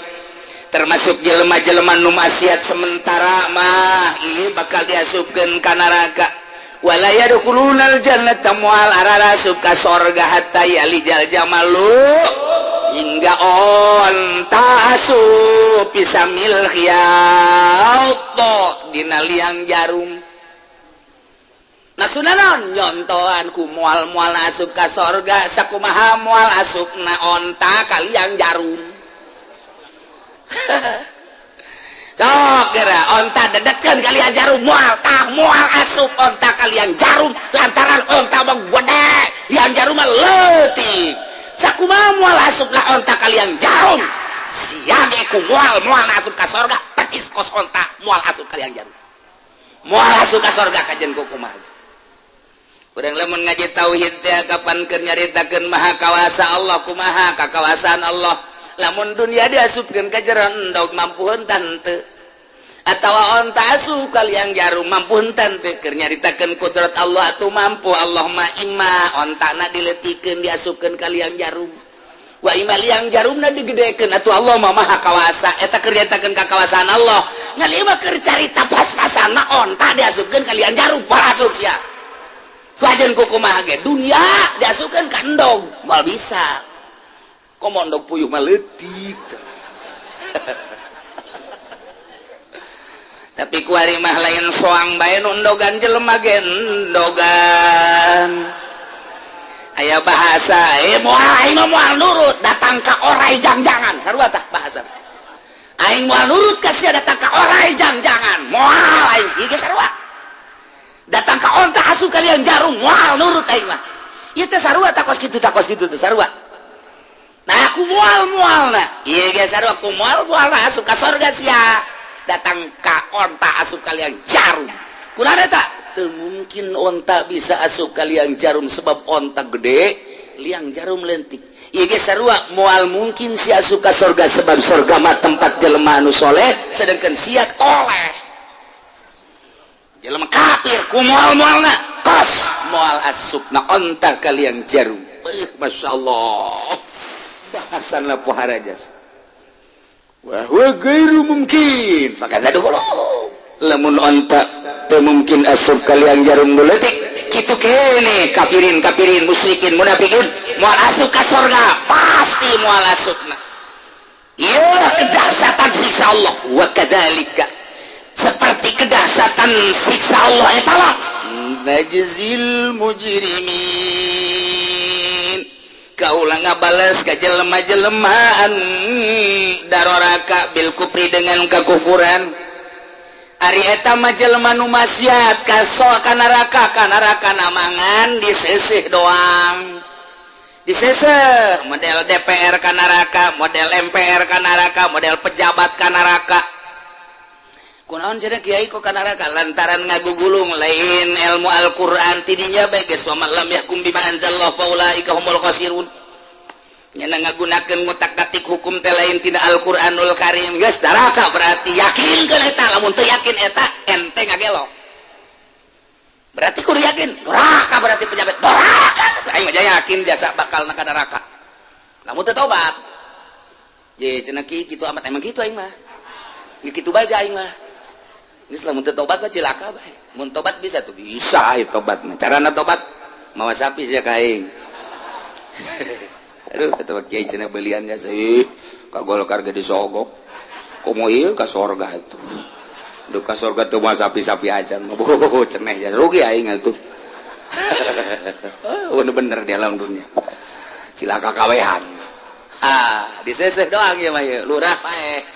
termasuk jelema-jelema nu maksiat sementara mah, ini bakal diasupkeun ka neraka. Wala yadkhulunal jannata, moal ararasup ka sorga, hatta yalijal jamalu, hingga onta asup, fi sammil khiyat, dina liang jarum. Maksudna naon? Nyontohan ku moal-moal asup ka sorga sakumaha moal asupna onta ka liang jarum. Sok geura onta dedetkeun ka liang jarum, moal tah, moal asup onta ka liang jarum lantaran onta mah gede, liang jarum mah leutik. Sakumaha moal asupna onta ka liang jarum, sia ge ku moal moal asup ka sorga percis kos onta moal asup ka liang jarum, moal asup ka sorga. Kajen ku kumaha urang lamun ngaji tauhid teh? Kapan keur nyaritakeun maha kawasa Allah, kumaha kakawasaan Allah lamun dunia diasupkeun ka jero endog, mampu henteu? Atawa onta asup ka liang jarum, mampu henteu? Keur nyaritakeun kudrat Allah atuh mampu Allah mah. Ima ontana dileutikeun, diasupkeun ka liang jarum, wa ima liang jarumna digedekeun, atuh Allah mah maha kawasa. Eta keur nyaritakeun kakawasaan Allah. Ngan ieu mah keur carita pas-pasana onta diasupkeun ka liang jarum, moal asup sia. Kajen ku kumaha ge dunia diasupkeun ka endog moal bisa, komo endog puyuh mah leutik. Tapi kuari mah lain soang bae nu endogan, jelema ge endogan. Aya bahasa, eh, moal, aing mah moal nurut datang ka orai jang-jangan. Sarua tah bahasa, aing moal nurut ka sia datang ka orai jang-jangan, moal aing. Ieu ge sarua, datang ka onta asup ka liang jarum, moal nurut aing mah. Ieu teh sarua, takos kitu, takos kitu teh sarua. Nah, aku moal moal nah iya geus, aku moal moal nah asup ka sorga. Sia datang ka onta asup ka liang jarum, kunaon eta? Teu mungkin onta bisa asup ka liang jarum sebab onta gede, liang jarum lentik. Ieu ge sarua, moal mungkin sia asup ka sorga sebab sorga mah tempat jelema anu soleh, sedangkan sia toleh, jelema kafir. Ku moal moalna kos moal asupna onta ka liang jarum. Masya Allah, bahasan lah poharajas wa huwa ghairu mungkin fakadza dukhulu. Lamun onta teu mungkin asup ka liang jarum nu leutik, kitu kene kafirin kafirin, musyrikin munafikin moal asup ka sorga, pasti moal asupna. Ieu kedahsyatan siksa Allah. Wa kadzalika, seperti kedahsyatan siksa Allah eta lah, najzil mujrimin, kaula ngabales ka jelema-jelemaan daroraka, bil kufri, dengan kekufuran. Ari eta mah jelema nu maksiat kaso ka neraka, ka neraka namangan diseseh doang, diseseh model DPR ka neraka, model MPR ka neraka, model pejabat ka neraka. Kunaon cenah, kiai, kok ka neraka? Lantaran ngagugulung lain ilmu Al-Qur'an. Tidinya bae geus, wa man lam yahkum bima anzalallahu faulaika humul khasirun. Nyana ngagunakeun ngutak-ngatik hukum teh lain tina Al-Qur'anul Karim, geus neraka. Berarti yakin kan eta? Lamun teu yakin eta ente ngagelo. Berarti kudu yakin neraka. Berarti pejabat neraka. Aing mah yakin jasa bakal ka neraka lamun teu tobat. Je cenah ki kitu amat, emang kitu aing mah. Ya kitu bae aing mah. Geus lamun teu tobat mah cilaka bae. Mun tobat bisa tuh, bisa ieu tobat mah. Carana tobat mawa sapi sia ka aing. Aduh, kata kiai cenah belian jasa ih ka Golkar ge disogok. Komo ieu ka sorga atuh. Duh, ka sorga tuh mah sapi-sapi aja mah ceneh ya rugi aing atuh. Bener-bener di alam dunia. Cilaka kawehan. Ah, diseseh doang ya mah ieu. Lurah paeh.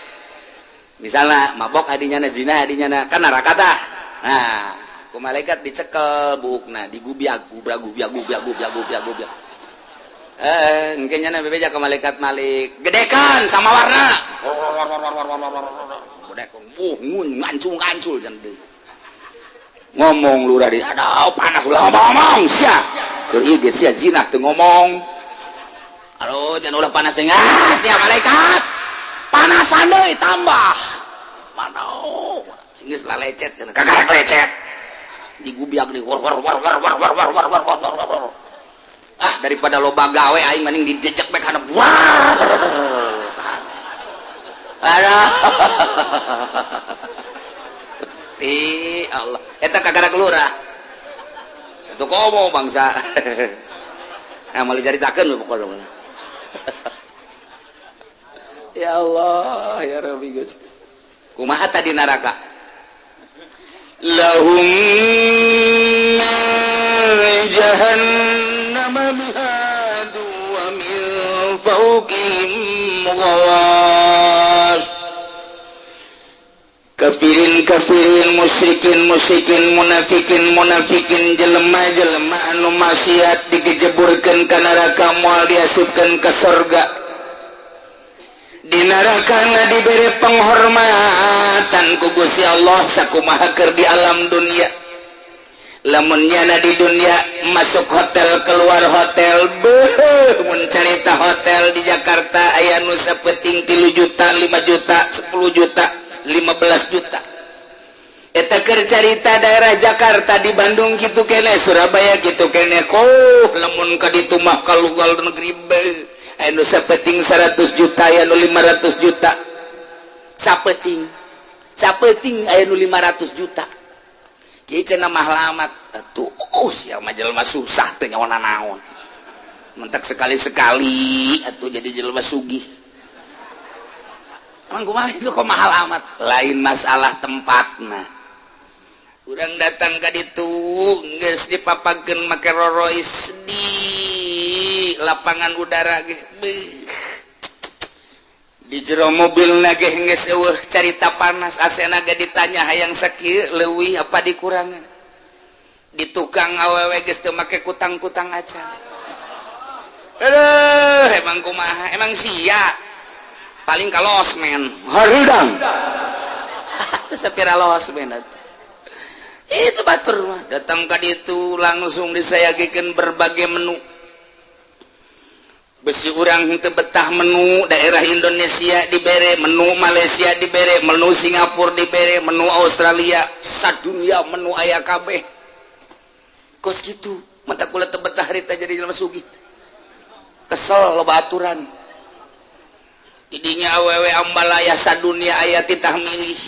Misalnya mabok adinya na, zina adinya na, kan neraka tah. Nah, ku malaikat dicekel buukna, digubiak gubiak gubiak gubiak gubiak gubiak gubiak. Eh, engke nya bebeja ke malaikat Malik, gedekan sama warna. Gedekan, ngun ngancul ngancul jan deui. Ngomong lurah di, aduh panas, ulah ngomong sia. Keur ieu ge sia zina teu ngomong. Aduh, jangan ulah panas teh sia malaikat. Panasan deui tambah. Mana geus lecet cenah, kakarak lecet. Digubiak di war war war war war war war war war war war. Ah, daripada loba gawe aing mending dijejek bae kana war. Aduh. Gusti Allah. Eta kakarak lurah. Itu komo bangsa. Nah, mau dicaritakeun pokoknya. Ya Allah, ya Rabbi Gusti. Kumaha tadi neraka? Lahum jahannam mihadu wa min fawqihim ghawash. Kafirin kafirin, musyrikin musyrikin, munafikin munafikin, jelema jelema anu maksiat dikejeburkeun ka neraka, moal diasupkeun ka sorga. Di neraka diberi penghormatan ku Gusti Allah sakumaha keur di alam dunia. Lamun nyana di dunia masuk hotel, keluar hotel, beuh, mun carita hotel di Jakarta aya nu sapeting 3 juta, 5 juta, 10 juta, 15 juta. Eta keur carita daerah Jakarta. Di Bandung gitu kene, Surabaya gitu kene. Koh lamun ka ditu mah ka luar negeri, beuh, aya nu sapeting 100 juta, aya nu 500 juta sapeting, sapeting aya nu 500 juta. Kieu cenah mahal amat atuh. Oh, sia mah jelema susah teu nyawa naon, mentak sekali-sekali atuh jadi jelema sugih. Emang kumaha itu kok mahal amat? Lain masalah tempatna. Urang datang ka ditu geus dipapakeun make rorois di lapangan udara ge, beuh. Di jero mobil na ge geus eueuh carita panas, AC na ge ditanya hayang sakieu leuwih apa dikurangan. Di tukang awewe geus teu make kutang-kutang acan. Aduh, emang kumaha, emang sia paling ka losmen harudang itu sapira losmen atuh. Itu batur mah datang ka ditu langsung disayagikeun berbagai menu. Besi urang teu betah, menu daerah Indonesia dibere, menu Malaysia dibere, menu Singapura dibere, menu Australia, sadunia menu aya kabeh kos gitu. Mata kula teu betah harita jadi jelema sugih, kesel loba aturan didinya. Awewe ambalaya sadunia aya, titah milih,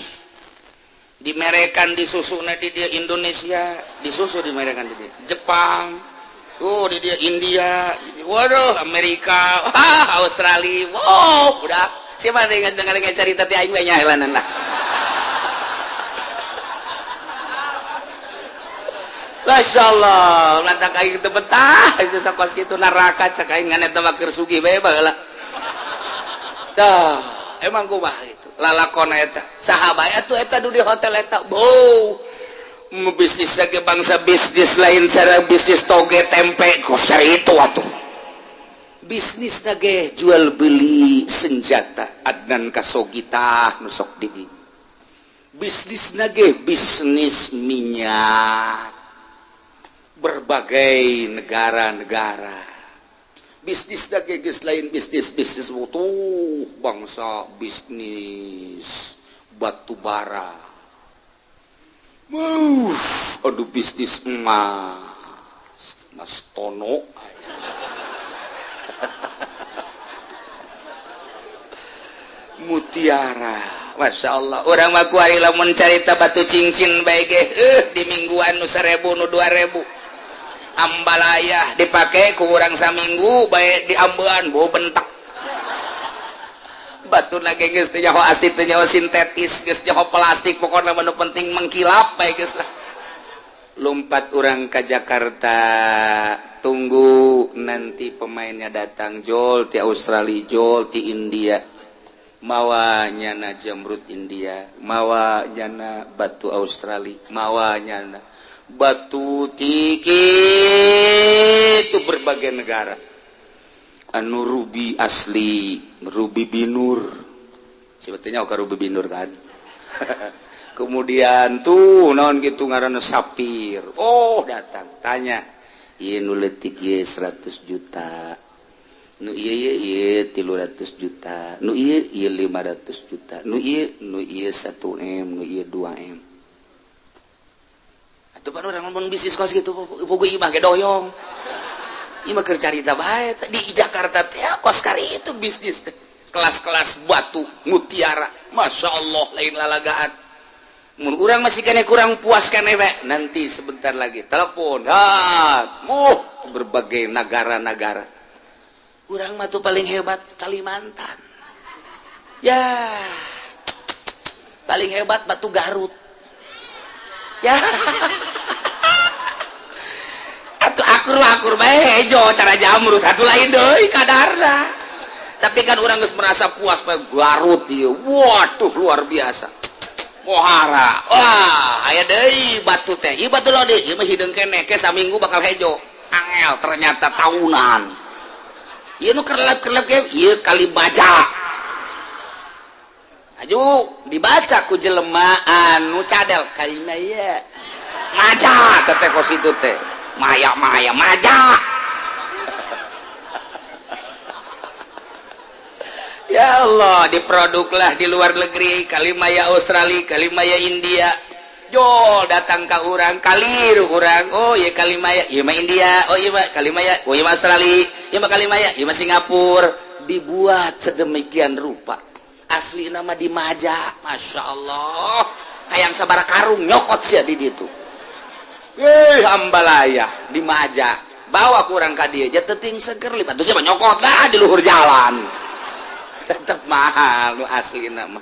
dimerekan di susuna di dia Indonesia, disusu dimerekan di dia Jepang, oh di dia India, waduh, Amerika, ah, Australia. Wow, udah siapa dengan cerita ti aing we nyahelanan lah. Masya Allah, lantak aing teu betah itu sakos kitu, neraka cak aing ngan eta mah keur sugih bae baheula. Tah, emang kumaha itu lalakon eta saha bae atuh eta di hotel eta. Bau bisnis lagi bangsa bisnis lain, cara bisnis toge tempe kos cari itu atuh. Bisnis nage jual beli senjata, Adnan Khashoggi tah nu sok di bisnis nage, bisnis minyak berbagai negara-negara, bisnis nage geus lain bisnis bisnis butuh bangsa bisnis batu bara. Aduh, bisnis emas Mas Tono. Mutiara, Masya Allah. Urang mah kuari lamun carita batu cincin bae ge di mingguan nu 1000, nu 2000, ambalaya dipake ku urang saminggu bae diambean bau bentak. Batu lagi geus teu nyaho asli, teu nyaho sintetis, geus nyaho plastik, pokokna mah nu penting mengkilap bae geus lah. Lompat urang ke Jakarta, tunggu nanti pemainnya datang, jol ti Australia, jol ti India, mawa nyana jamrut India, mawa nyana batu Australia, mawa nyana batu tiki itu berbagai negara anu ruby asli, ruby binur sebetulnya, oke, ruby binur kan. Kemudian tuh naon gitu ngaranna sapir. Oh, datang tanya, ieu nu leutik ieu 100 juta, nu ieu ieu ieu 300 juta, nu ieu ieu 500 juta, nu ieu nu ieu 1 M, nu ieu 2 M. Atuh pan urang ngomong bisnis kos gitu, bogo imah ge doyong. Imah keur carita bae di Jakarta teh kos kari itu bisnis teh. Kelas-kelas batu mutiara, Masya Allah, lain lalagaan. Mun urang masih kene kurang puas kene we, nanti sebentar lagi telepon, ha, berbagai negara-negara. Urang mah tuh paling hebat Kalimantan. Ya, paling hebat batu Garut. Ya. Atuh akur akur bae hejo cara jamrut atuh lain deui kadarna. Tapi kan urang geus merasa puas bae Garut ieu. Waduh, luar biasa. Pohara. Wah, aya deui batu teh. Ieu batu lo deui, ieu mah hideung keneh ke saminggu bakal hejo. Angel ternyata tahunan. Ieu nu kerlap-kerlap ge ieu kali baja. Aju dibaca ku jelema anu cadel kalima ieu. Maja teh kos itu teh. Maya maya maja. Ya Allah, diproduklah di luar negeri, Kalimaya Australia, Kalimaya India. Jol datang ke urang, kaliru urang. Oh iya Kalimaya, iya mah India, oh iya mah Kalimaya, oh iya mah Australia, iya mah Kalimaya, iya mah Singapura. Dibuat sedemikian rupa. Asli nama di Maja, Masya Allah. Hayang sabara karung nyokot sia di ditu. Eh, ambalaya di Maja. Bawa kurang ka dieu, teting seger lima. Terus siapa nyokot lah di luhur jalan. Tetep mahal nu asli nama.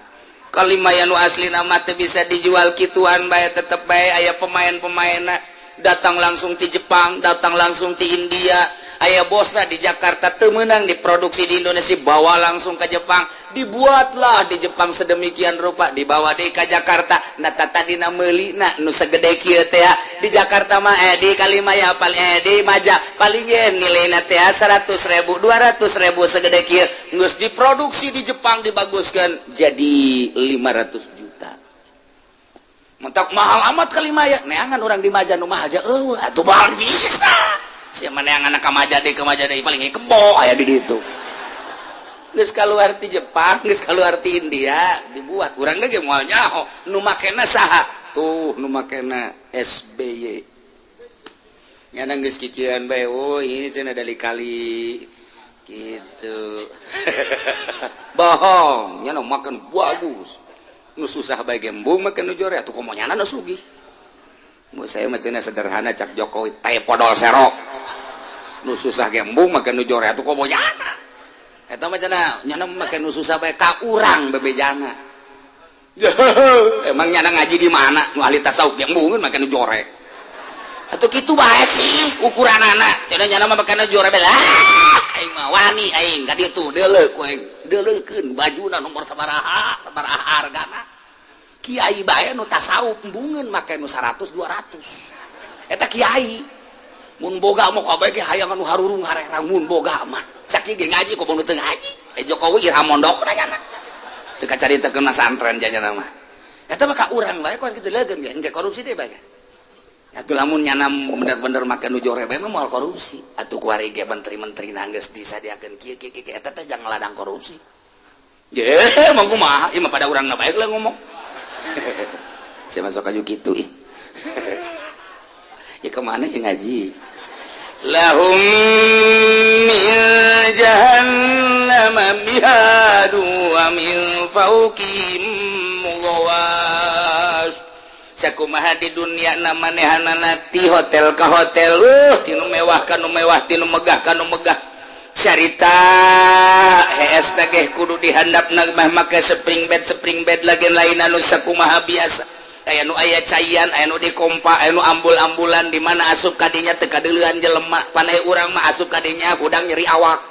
Kalimaya nu asli nama teu bisa dijual kituan bae, tetep bae aya pemain-pemainna. Datang langsung di Jepang, datang langsung di India. Aya bosna di Jakarta, teu meunang diproduksi di Indonesia, bawa langsung ke Jepang, dibuatlah di Jepang sedemikian rupa, dibawa di ke Jakarta. Nah, tadina meuli na nu segede kieu teh di Jakarta mah, di Kalimaya paling, di Maja paling ge nilaina teh 100 ribu, 200 ribu. Segede kieu geus diproduksi di Jepang, dibaguskan jadi 500 juta. Mentak mahal amat Kalimaya. Neangan orang di Maja nu mahal aja, eueuh atuh mahal bisa. Siapa yang anak kamaja deh, kamaja deh, paling kebo aya di ditu. Geus kaluar ti Jepang, geus kaluar ti India, dibuat. Urang ge moal nyaho nu makena saha tuh, nu makena SBY. Nyana geus kikieuan bae, oh ini cenah dari kali gitu. Bohong, nyana makan bagus. Nu susah bae gembung make nu jore atuh, komo nyana nu sugih. Mu saya mah cenah sederhana, cak Jokowi teh podol serok. Nu susah gembung make nu jore atuh, komo nyana. Eta mah cenah nyana make nu susah bae ka urang bebejana. Emang nyana ngaji di mana? Nu ahli tasawuf gembungeun make nu jore. Atuh kitu bae sih ukuranana. Cenah nyana mah make nu jore bae. Ah, aing mah wani aing ka ditu deuleu ku aing. Deuleukeun bajuna nomor sabaraha, sabaraha hargana. Kiai bae nu tasawuf embungeun make nu 100 200. Eta kiai. Mun boga mah kabeh ge hayang anu harurung harerang mun boga mah. Sakieu ge ngaji komo nu teu ngaji. Eh, Jokowi iraha mondokna nyana? Teu kacarita kena santren janyana mah. Eta mah ka urang bae kos kitu leugeun ge engke korupsi deh bae. Atuh lamun nyana bener-bener make nu jore bae mah moal korupsi. Atuh kuari ge menteri-menteri geus disadiakeun kieu kieu kieu, eta teh jangan ladang korupsi. Ye, emang kumaha? Ieu mah pada urang bae lah ngomong. Saya masuk aju kitu ih. Ya kemana ya ngaji? Lahum min jahannam mihadu wa min fawqihim ghawash. Sakumaha di dunia na manehanana ti hotel ka hotel, tinu mewah kanu mewah, tinu megah kanu megah. Carita hees teh kudu dihandap mah make spring bed, spring bed lagi lain anu sakumaha biasa. Aya nu aya caian, aya nu dikompa, aya nu ambul-ambulan, di mana asup kadinya teu kadeulean jelema. Panai urang mah asup kadinya hudang nyeri awak.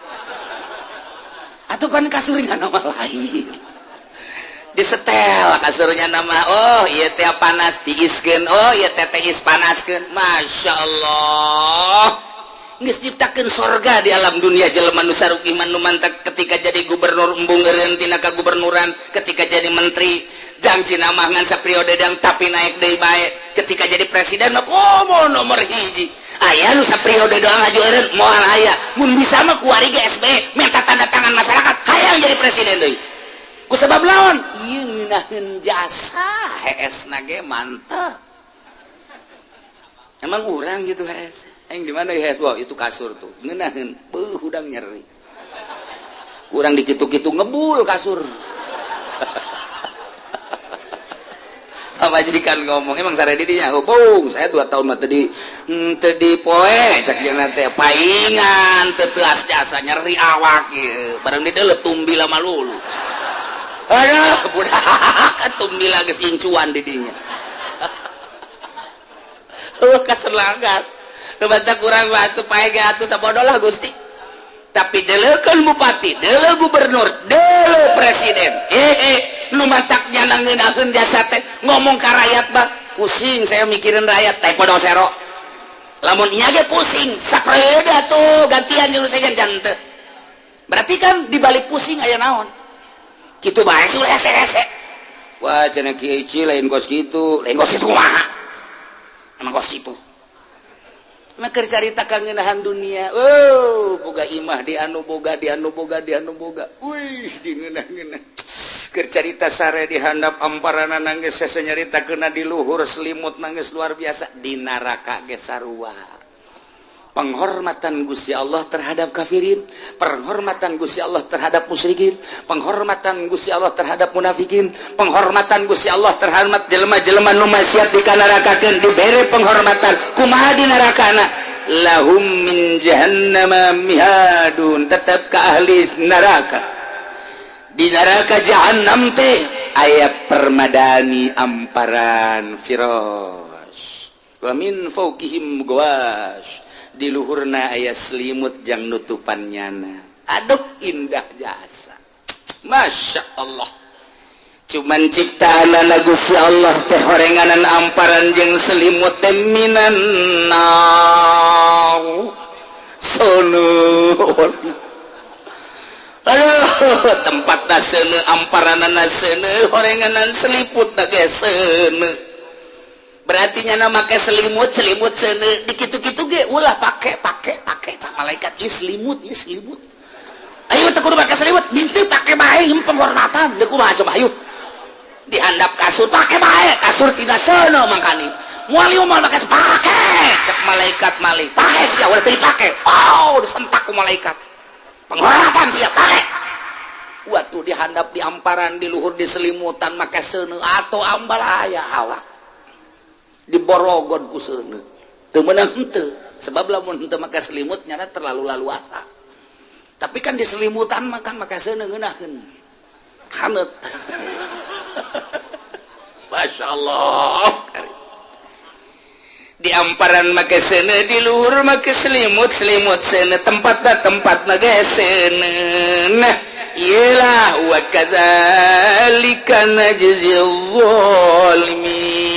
Atuh pan kasurnya nama lain disetel kasurnya nama, oh iya teh panas tiiskeun, oh iya teh tiis panaskeun. Masya Allah, geus ciptakeun sorga di alam dunia jelema nu sarugi nu mantak. Ketika jadi gubernur embung eureun tina kagubernuran, ketika jadi menteri jangji nama ngan sapriode dang tapi naik deui bae. Ketika jadi presiden mah komo nomor hiji. Aya nu sapriode doang aju eureun? Moal aya. Mun bisa mah kuari ge SBY minta tanda tangan masyarakat hayang jadi presiden deui. Ku sebab lawan ieu ngeunaheun jasa hees na ge mantap. Emang urang gitu hees aing di mana hees? Wah, itu kasur tuh ngeunaheun, beuh, hudang nyeri. Urang dikitu-kitu ngebul kasur. Pamajikan ngomong, "Emang sare didinya?" "Oh, bung, saya 2 tahun mah tadi tadi poe," cek jeung teh paingan teu teuas jasa, nyeri awak ieu. Barang di deuleu tumbi lama lulu. Aduh, budak tumbila geus incuan di dinya. Oh, kaselangan. Teu kurang batu pae ge atuh sabodo lah Gusti. Tapi deuleukeun bupati, deuleu gubernur, deuleu presiden. Eh eh, nu matak nyana ngeunaheun jasa teh ngomong ka rakyat bang, "Pusing saya mikirin rakyat," teh podo sero. Lamun nya ge pusing, sapreda tuh gantian nyuruh jante. Berarti kan dibalik pusing aya naon? Kitu bae sudah hese-hese. Wah, cenah Kiai lain kos kitu, lain kos kitu kumaha? Emang kos kitu. Mah keur carita kangenahan dunia. Oh, boga imah di anu, boga di anu, boga di anu, boga. Wih, di ngeunah-ngeunah. Keur carita sare di handap amparana nangis, hese nyarita kena di luhur selimut nangis luar biasa. Di neraka ge sarua. Penghormatan Gusti Allah terhadap kafirin, penghormatan Gusti Allah terhadap musyrikin, penghormatan Gusti Allah terhadap munafikin, penghormatan Gusti Allah terhadap jelema-jelema nu maksiat dikanarakakeun, dibere penghormatan. Kumaha di nerakana? Lahum min jahannama mihadun. Tetap ke ahli neraka, di neraka jahannam teh aya permadani amparan firos. Wa min fawqihim ghawash, di luhurna aya selimut jang nutupan nyana. Aduh, indah jasa, Masya Allah. Cuman ciptaan Gusti Allah teh horenganan amparan jeung selimut teh minan nar seuneu. Aduh, tempat seuneu, amparanana seuneu, horenganan seliput ge seuneu. Berarti nyana make selimut, selimut seuneu, dikitu-kitu ge ulah pake, pake, pake. Cak malaikat, ieu selimut, ieu selimut. Ayo, teu kudu make selimut, binti pake bae, ieu penghormatan. Deuk kumaha coba? Ayo, dihandap kasur pake bae, kasur tina seuneu mangkani. Moal ieu, moal make, pake. Cek malaikat malik, pake sia, udah teu dipake. Oh, disentak ku malaikat, penghormatan sia, pake. Waktu dihandap di amparan, di luhur di selimutan make seuneu atau ambalaya, awak diborogon ku seuneu, teu meunang henteu. Sebab lamun henteu make selimut nyana terlalu laluasa, tapi kan di selimutan makan make seuneu ngeunaheun haneut. Masya Allah, di amparan make seuneu, di luhur make selimut, selimut seuneu, tempatna tempatna ge seuneu. Nah, iyalah, wa kadzalika najzil zalimin.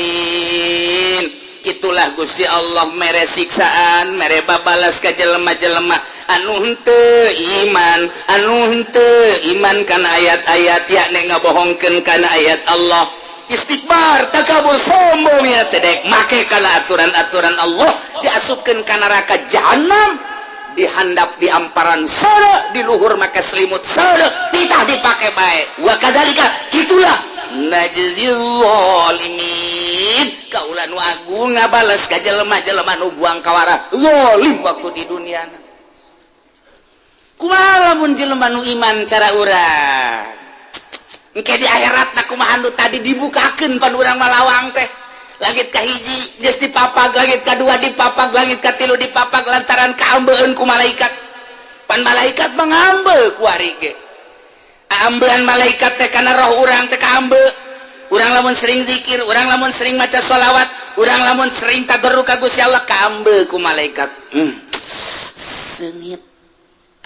Itulah Gusti Allah mere siksaan, mere babalas ka jelema-jelema anu henteu iman, anu henteu iman kana ayat-ayat, yakni ngabohongkeun kana ayat Allah, istikbar, takabur, sombong, ya tedek make kana aturan-aturan Allah, diasupkeun ka neraka jahanam. Dihandap di amparan seuneu, di luhur make selimut seuneu, titah dipake bae. Wa kadzalika, gitulah, najzil zalimin, kaula nu agung ngabales ka jelema-jelema nu buang kawara, zalim waktu di dunia. Kumaha lamun jelema nu iman, cara urang engke di akhirat na kumaha? Nu tadi dibukakeun pan urang malawang teh, langit kahiji geus dipapag, langit kadua dipapag, langit katilu dipapag, lantaran kaambeun ku malaikat. Pan malaikat mengambe ku ari ge, ambean malaikat teh kana roh urang teh kaambe. Urang lamun sering zikir, urang lamun sering maca sholawat, urang lamun sering tadarru ka Gusti Allah, kaambe ku malaikat. Seungit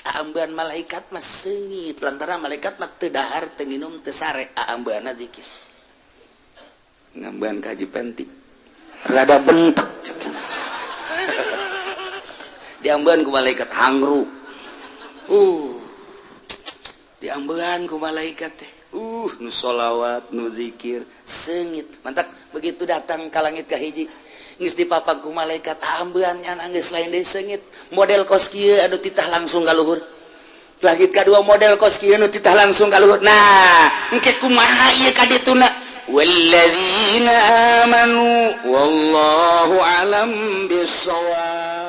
kaambean malaikat mah, seungit, lantaran malaikat mah teu dahar, teu nginum, teu sare, aambeanna zikir. Ngambean kaji penti rada bentek cek, diambean ku malaikat hangru, diambean ku malaikat teh, nu sholawat, nu zikir seungit. Mantap, begitu datang ka langit ka hiji geus dipapag ku malaikat, ambean nya geus lain deui, seungit model kos kieu anu titah langsung ka luhur. Langit kadua model kos kieu nu titah langsung ka luhur. Nah, engke kumaha ieu ka dituna? Walladzina amanu, wallahu alam bissawab.